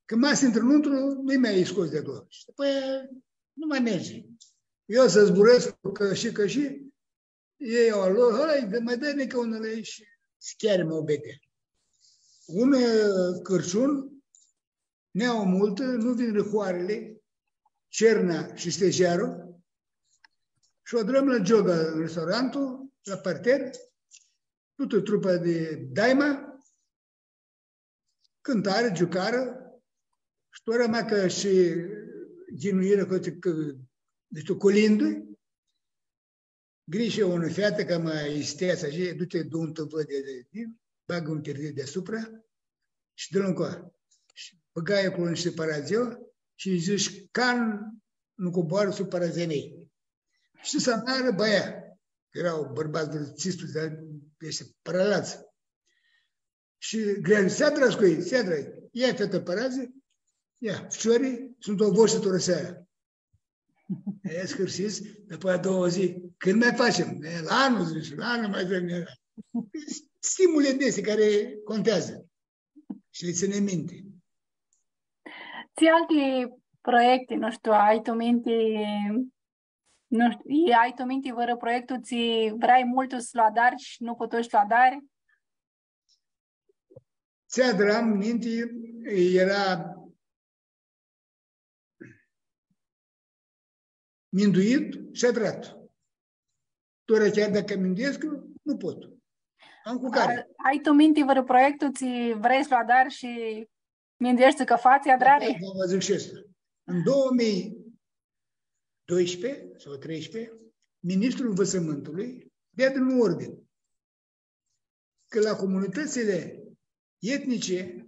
Cã ma s-intrã nuntru, nu-lj ma scots di aclo. Shi dupã atsea nu ma mergi. Eu s-zburãscu cã shi, cã shi, elj au a lor, hai, dã, ma dã-nji nica unã lei shi s-cheari muabetea. Un, ã, Cãrciun, neauã multã, nu vinirã hoarãli, Cerna shi Stejearu, shi u adrãm la Gioga, ãn restaurantul, la parter, tutã trupa di daima, cãntarã, giucarã, shi tora ma cã shi ghinuirã cã, cã, deci, tu colindui, gri shi unã featã, cama isteatsã, shi, du-ti, du-nj tãvãli di, di, bagã un tirdi deasupra shi dã-l ncua. Shi bãgai aclo nishti paradz eu shi dzãsh: „Can nu coboarã sub paradz a mei.” Shi s-adarã baia, cã eara bãrbats di tsisprãdzatsi di anj, easti paralats. Shi greali, s-adrã cu elj, s-adrã. Ia, featã, paradz, ia, ficiori, suntu a vostrã tora seara. E, s-hãrsits, dapoaia a daua dzi: „Cãndu ma facem?” „E, la anlu, dzãsh, la anlu ma avem, e.” stimule di aesti cari conteadzã shi li tsãnem minti. Tsi alti proiecti, nu shtiu, ai tu minti, nu shtiu, i-, ai tu minti vãrã proiectu tsi vreai multu s-lu adari shi nu putushi s-lu adari? Tsi adram ninti, eara minduit shi adrat. Tora chiar dacã minduescu, nu pot. Am cu cari. A, ai tu minti vãrã proiectu tsi vrei s-lu adari shi mindueshti cã fatsi adrari? Da, da, vã dzãc shi aestã. În două mii doisprezece sau treisprezece, ministrul învățământului dea din ordin cã la comunitãtsli etnice,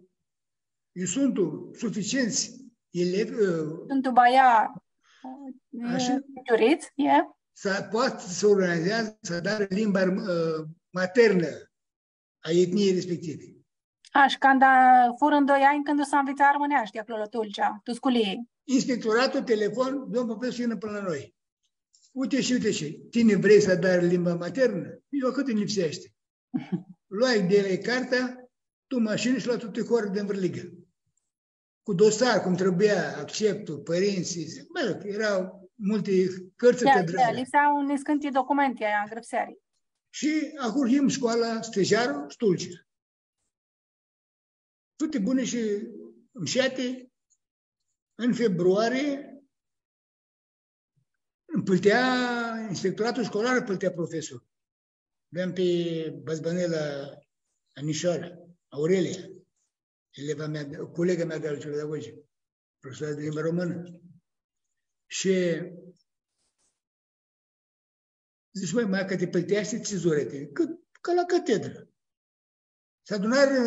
iu suntu suficientsã elevi, ã, suntu baia, ã, ashi, ficiurits, e? S-poatã s-organizeadzã, s-adarã limba, ã, maternã a etniei respective. A, shi canda furã doi anj cãndu s-anvitsa armãneashti aclo la Tulcea, tu sculii. Inspectoratul, telefon, domnul Popescu, vinã pãnã la noi. Uite shi, uite shi, tini vrei s-adari limba maternã? Eu cãt nji lipseashti. Loai di elj cartea, tu mashinã shi loai tu hoarã di anvãrliga. Cu dosar, cum trebuia, acceptul, pãrintsãlj, mă rog, eara multi cãrtsã. Da, da, lipsea un niscãnti documenti, aia, ngrãpseari. Shi ahurhim scoala Stejarul shi Tulcea. Tuti buni shi mshati, în februarie, ãnj plãtea inspectoratul școlar, plãtea profesor. Aveam pe Bazbanela, Anișoara, Aurelia, eleva mea, colega mea de algebra, profesoară de limba română. Shi dzãc, „Mãi, ma cã ti plãteashti, tsi zori a tini?” „Cã, ca la catedrã.” S-adunarã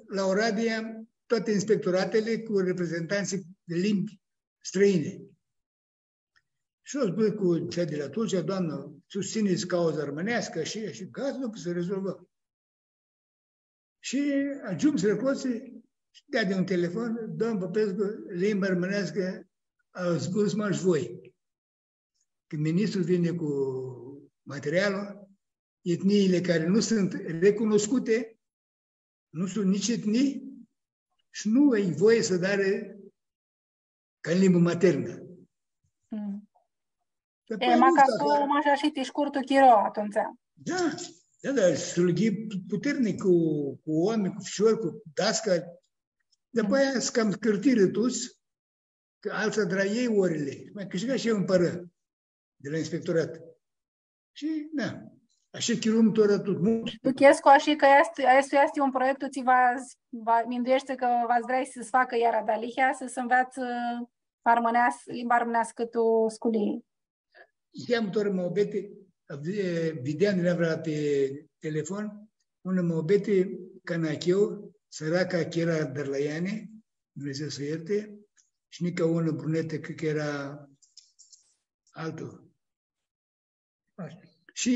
la Oradea toate inspectoratele cu reprezentanții de limbi străine. Shi eu zburãi cu cea de la Tulcea, „Doamnă, susțineți cauza armânească?” Shi, shi gata, nu, cã s-rezolvã. Shi agiumsirã aclo shi deadi un telefon, „Domnul Popescu, limba armãneascã, a zburãt mash voi.” Cãndu ministrul vini cu materialul, etniile care nu sunt recunoscute, nu sunt nici etnii și nu ai voie să dare ca limbă maternă. Mm. Dar e, apoi ma nu ca s-u, ma ashi ti shcurtu chiro atumtsea. Da, da, da, slughii puternic cu, cu oameni, cu ficiori, cu dascali. Dar apoi s-cam scãrtirã tuts, cã altsã adra elj orili. Ma cãshtigã shi un pãrã di la inspectorat. Shi, na, ashi chirum tora tut. Duchescu ashi cã easti, aestu easti un proiectu tsi va, va, mindueshti cã va s-vrei s-facã iara dealihea, s-, s-nveatsã armãneas-, limba armãneascã tu sculii. Aveam tora muabeti, vi-, videam di la pi telefon, unã muabeti, Canacheu, sãraca, cã eara Dãrlãiani, Dumnidzã s-u ljartã, shi nica unã brunetã, cred cã eara altu. Shi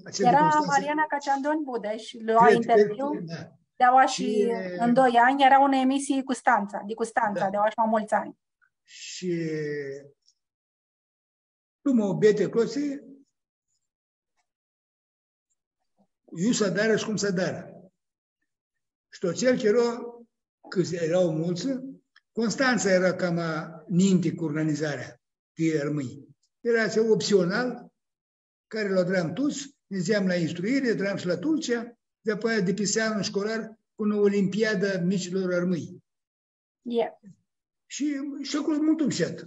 atsel di Constanța. Eara Mariana Caciandon Budesh, lua interviu, da. Di aoa shi, shi, ãn doi anj, eara unã emisii Custantsa, di Custantsa, da, di aoa shi ma multsã anj. Shi tu muabeti aclo, iu s-adarã shi cum s-adarã. Shi tu atsel chiro, cã eara multsã, Constantsa eara cama ninti cu organizarea di armãnj. Eara atsel optsional, cari lu adram tuts, nidzeam la instruiri, adram shi la Tulcea, di-apoia dipisea un scolar cu unã olimpiadã a micilor armãnj. E. Shi, shi aclo multu mushat.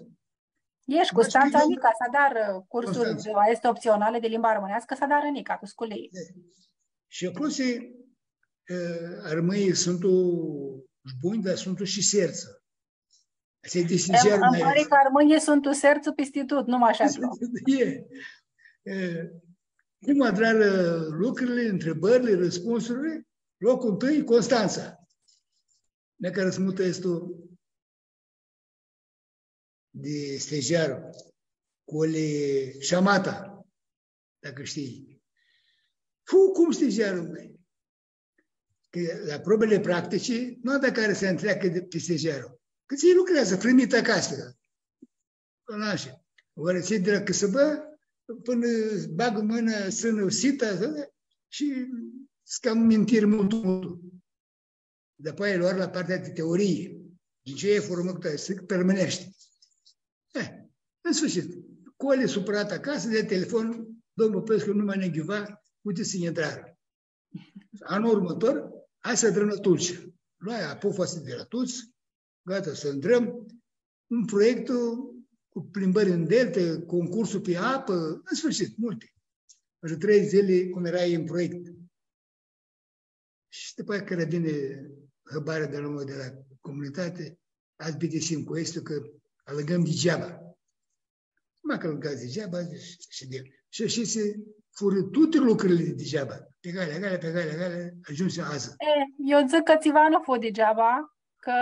E, shi Custantsa nica s-adarã cursuri, Constantsa, aesti optsionali di limba armãneascã, s-adarã nica, tu sculii. E. Shi aclo si, e, armãnjlji suntu sh-bunj, dar suntu shi sertsã. Ashi di sincer, ãnj pari cã armãnjlji suntu sertsã pisti tut, nu mash aclo. E. E, cum adrarã lucrili, ntribãrli, rãspunsurli, loclu ntãi, Constantsa. Nea cã arãsmutã easti di Stejarlu, cu Oli Shamata, dacã shtii. Fu, cum Stejarlu, bãi? Cã la probele practice, nu avea cari s-ntreacã di, pi Stejarlu. Cã tsi lucreadzã, frãmit acasã. Pãnã ashi. Ori tsi di la cãsãbã, pãnã bagã mãna, sãnã sita, shi s-cam mintiri multu, multu. Dapoaia loarã la partea di teorie. Di tsi e formãtã, s-dzãc, pi armãneashti. Eh, în sfârșit, Coli supãrat acasã, di telefon, domnul Popescu nu mai ne ghiuva, uite, s-intrarã. Anul urmãtor, hai s-adrãm la Tulcea. Loai apofasi di la tuts, gata, s-adrãm un proiectu cu plimbãri în delta, concursul pe apă, în sfârșit, multe. Vãrã trei zili cum eara în proiect. Shi dupã aia cãndu vini hãbarea di la noi, di la comunitati, atsea bitisim cu aestu cã alãgãm digeaba. Ma cã alãgats digeaba, shi, shi di, shi, shi s-furã tuti lucrili digeaba. Pi calea, calea, pi calea, calea, agiumsi adzã. E, eu dzãc cã tsiva nu fu digeaba, cã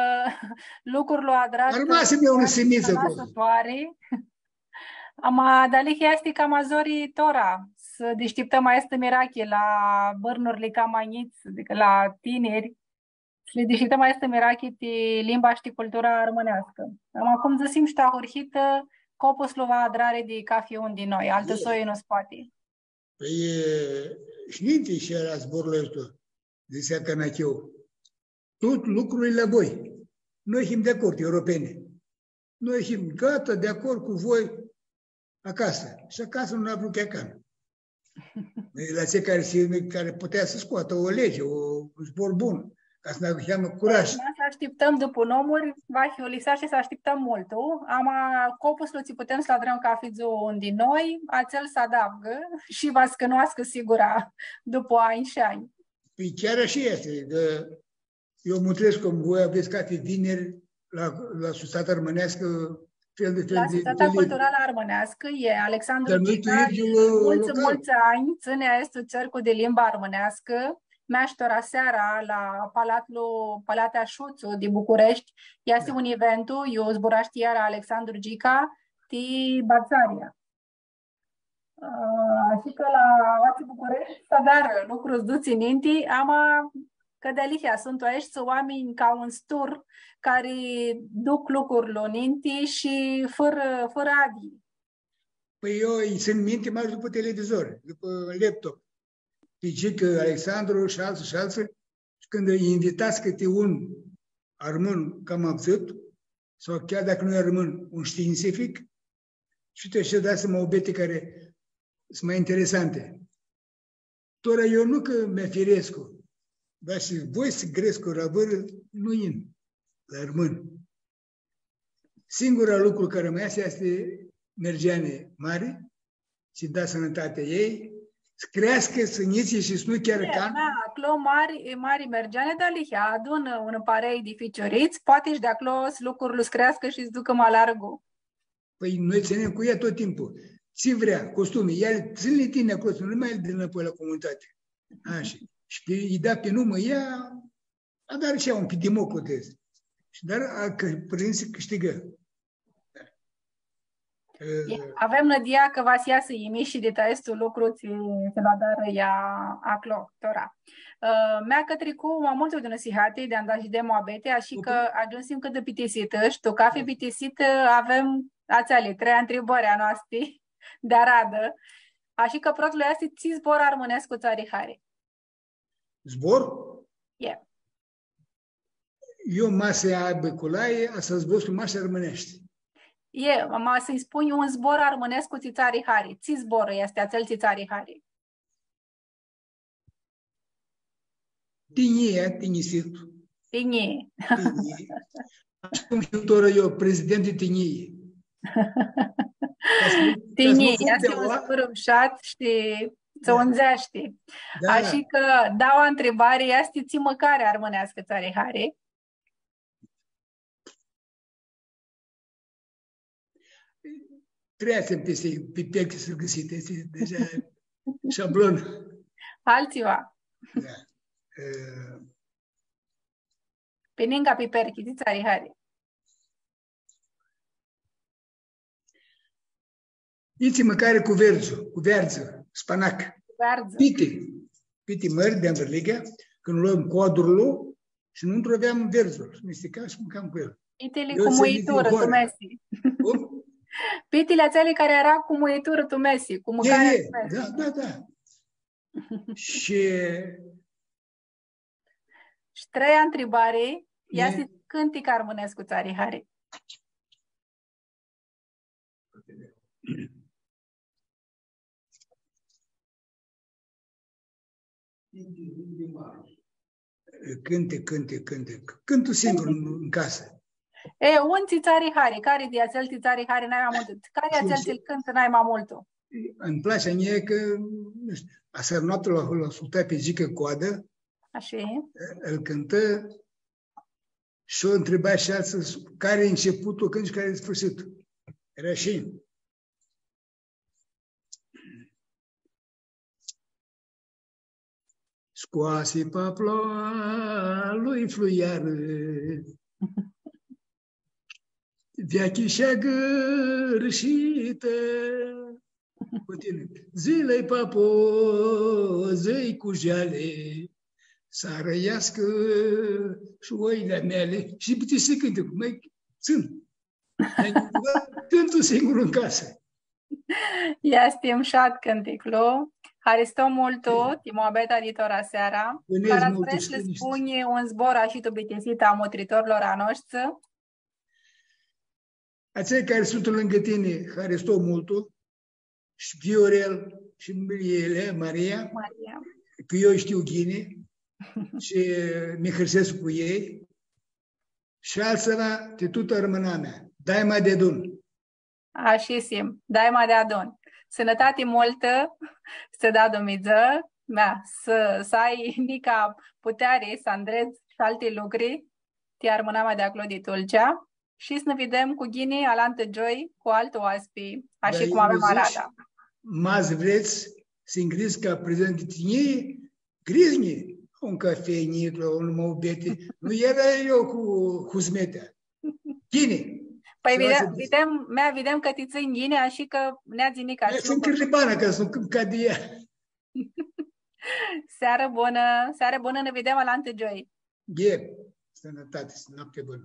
lucrul adrat, armasi unã simitsã aclo. Ama dealihea easti cama zori tora, s-dishtiptãm aestã mirachi la bãrnurli cama njits, adicã la tiniri, s-li dishtiptãm aestã mirachi ti limba shi ti cultura armãneascã. Ama cum dzãsim shi tu ahurhitã, copuslu va adrari di cafi un di noi, altã soi nu s-poati. Pãi, e, shi ninti shi eara zborlu aestu, dzãtsea Canacheu. Tut lucrul e la voi. Noi him di acord, europenii. Noi him gata, di acord cu voi acasã. Shi acasã nu avea chiacan. E, la cei cari s-, cari putea s-scoatã o lege, o, un zbor bun, ca s-nã avem curaj. Noi s-ashtiptãm dupã nomuri, va hiu lipseashti s-ashtiptãm multu. Ama copuslu tsi putem s-lu adrãm cafi dzuã un di noi, atsel s-adavgã shi va s-cunoascã sigura dupã anj shi anj. Pãi chiar ashi easti, cã eu mutrescu cum voi avets cafi vineri la, la Sutsata Armãneascã, fel di, fel di, Sutsata Culturalã Armãneascã, e, Alexandru Gica, multsã, multsã anj tsãni aestu cercu di limba armãneascã, mash tora seara la Palatlu, Palatea Shutsu di Bucureshti, easti un eventu, iu zburashti iara Alexandru Gica, ti Batsaria. Ã, ashi cã la aoatsi Bucureshti s-adarã lucru s-dutsi ninti, ama cã dealihea suntu aeshti oaminj ca un stur cari duc lucrurli ninti shi fãrã, fãrã adi. Pãi eu lji tsãn minti mash dupã televizor, dupã laptop. Pi Gica, Alexandru shi altsã, shi altsã, shi cãndu lji invitats cãti un armãn cama avdzãt, sau chiar dacã nu e armãn, un shtiintsific, shi ti ashi dats muabeti cari suntu ma interesanti. Tora eu nu cã mi afirescu, dar shi voi s-grescu la vãrã, nu yin la armãn. Singura lucru cari ma easti, easti Mergeani mari, s-lji da sãnãtatea a ljei, s-creascã, s-njitsi shi s-nu chiarã can. Da, aclo mari, e mari Mergeani, dealihea adunã unã parei di ficiurits, poati shi di aclo s-, lucrul s-creascã shi s-ducã ma largu. Pãi noi tsãnem cu ea tot timpul. Tsi vrea, costumi, ea li tsãni tini aclo, s-nu li ma da dinãpoi la comunitati. Ashi. Shi pi, lji da pi numã ea, adarã shi ea un pic di moclu di aestã. Shi dar, a, cã, pãrintsãlji cãshtigã. E, avem nãdia cã va s-easã yimishi di aestu lucru, tsi, tsi lu adarã ea aclo, tora. Ã, mea cã tricu ma multu di unã sihati di anda shi di muabeti, ashi cã agiumsim cãtã bitisitã, shi tu cafi bitisitã avem atseali trei ntribãri a noasti di aradã. Ashi cã protlu easti, tsi zbor armãnescu tsã ari hari? Zbor? E. Eu ma s-aibã culaie, a s-zburãscu mash armãneashti. E, ma s-nji spunj un zbor armãnescu tsi tsã ari hari. Tsi zbor easti atsel tsi tsã ari hari? Tinjia, tinjisit. Tinjii. Tinjii. Ashi cum hiu tora eu, prezident di tinjii. Tinjii, easti un zbor mushat shi tsi undzeashti. Da. Ashi cã, daua ntribari easti, tsi mãcari armãneascã tsã ari hari? Tritsem pisti piperchi s-gãsim, easti deja shablon. Altsiva. Da. E, pi ningã piperchi, tsi tsã ari hari? Itsi mãcari cu verdzu, cu veardzã, spanac. Cu veardzã. Piti. Piti mãri di anvãrliga, cãndu loam codurlu shi nuntru aveam verdzul. Shi misticam shi mãcam cu el. Pitili cu muiturã tu mesi. Cum? Pitili atseali cari eara cu muiturã tu mesi, cu mãcari tu mesi. Da, da, da. Shi Shi treia ntribari, easti cãntic armãnescu tsã ari hari. Cãntic, cãntic, cãntic. Cãntu singur tu casã. E, un tsi tsã ari hari, cari di atsel tsi tsã ari hari nai ma multu? Cari di atsel tsi-l cãntã nai ma multu? Nji place a njia cã, nu shtiu, asearã noaptea lu, lu ascultai pi Gica Coadã. Ashi. Ãl cãntã shi u ntribai shi altsã, cari e începutul cãntitului, cari e sfârșitul. Era ashi. Scoasi paploa lui fluiarã, veaclji shi agãrshitã. Cu tini. Dzã-lj, papo, dzã-lj cu jali, s-arãiascã shi oili a meali. Shi piti si cãnticlu, ma tsãn. Cãntu singur tu casã. Easti mushat cãnticlu. Haristo multu, ti muabeta di tora seara. Bãnedz multu, cari vrei s-spunj un zbor ashi tu bitisita a mutritorlor a noshtri? Atselj cari suntu lãngã tini, haristo multu, shi Viorel, shi Ele, Maria, Maria, cã eu lji shtiu ghini shi mi hãrsescu cu elj, shi altsã ti tutã armãnamea. Daima deadun. Ashi s-him, daima deadun. Sãnãtati multã, s-tsã da Dumnidzã, mea, s-, s-ai nica puteari s-andredz shi alti lucri, ti armãnamea di aclo di Tulcea, shi s-nã videm cu ghini alantã gioi cu altu oaspi, ashi cum avem arada. Ma s-vrets s-nj-grizits ca prezent di tinjii, grizits-nji un cafei, la un muabeti. Nu eara eu cu huzmetea. Ghini. Pãi, videm, videm, mea, videm cã ti tsãnj ghini, ashi cã neadzi nica. Mea, s-him cãrlibanã, ca s-nu cad ea. Searã bunã, searã bunã, nã videm alantã gioi. Ghini, sãnãtati, noapti bunã.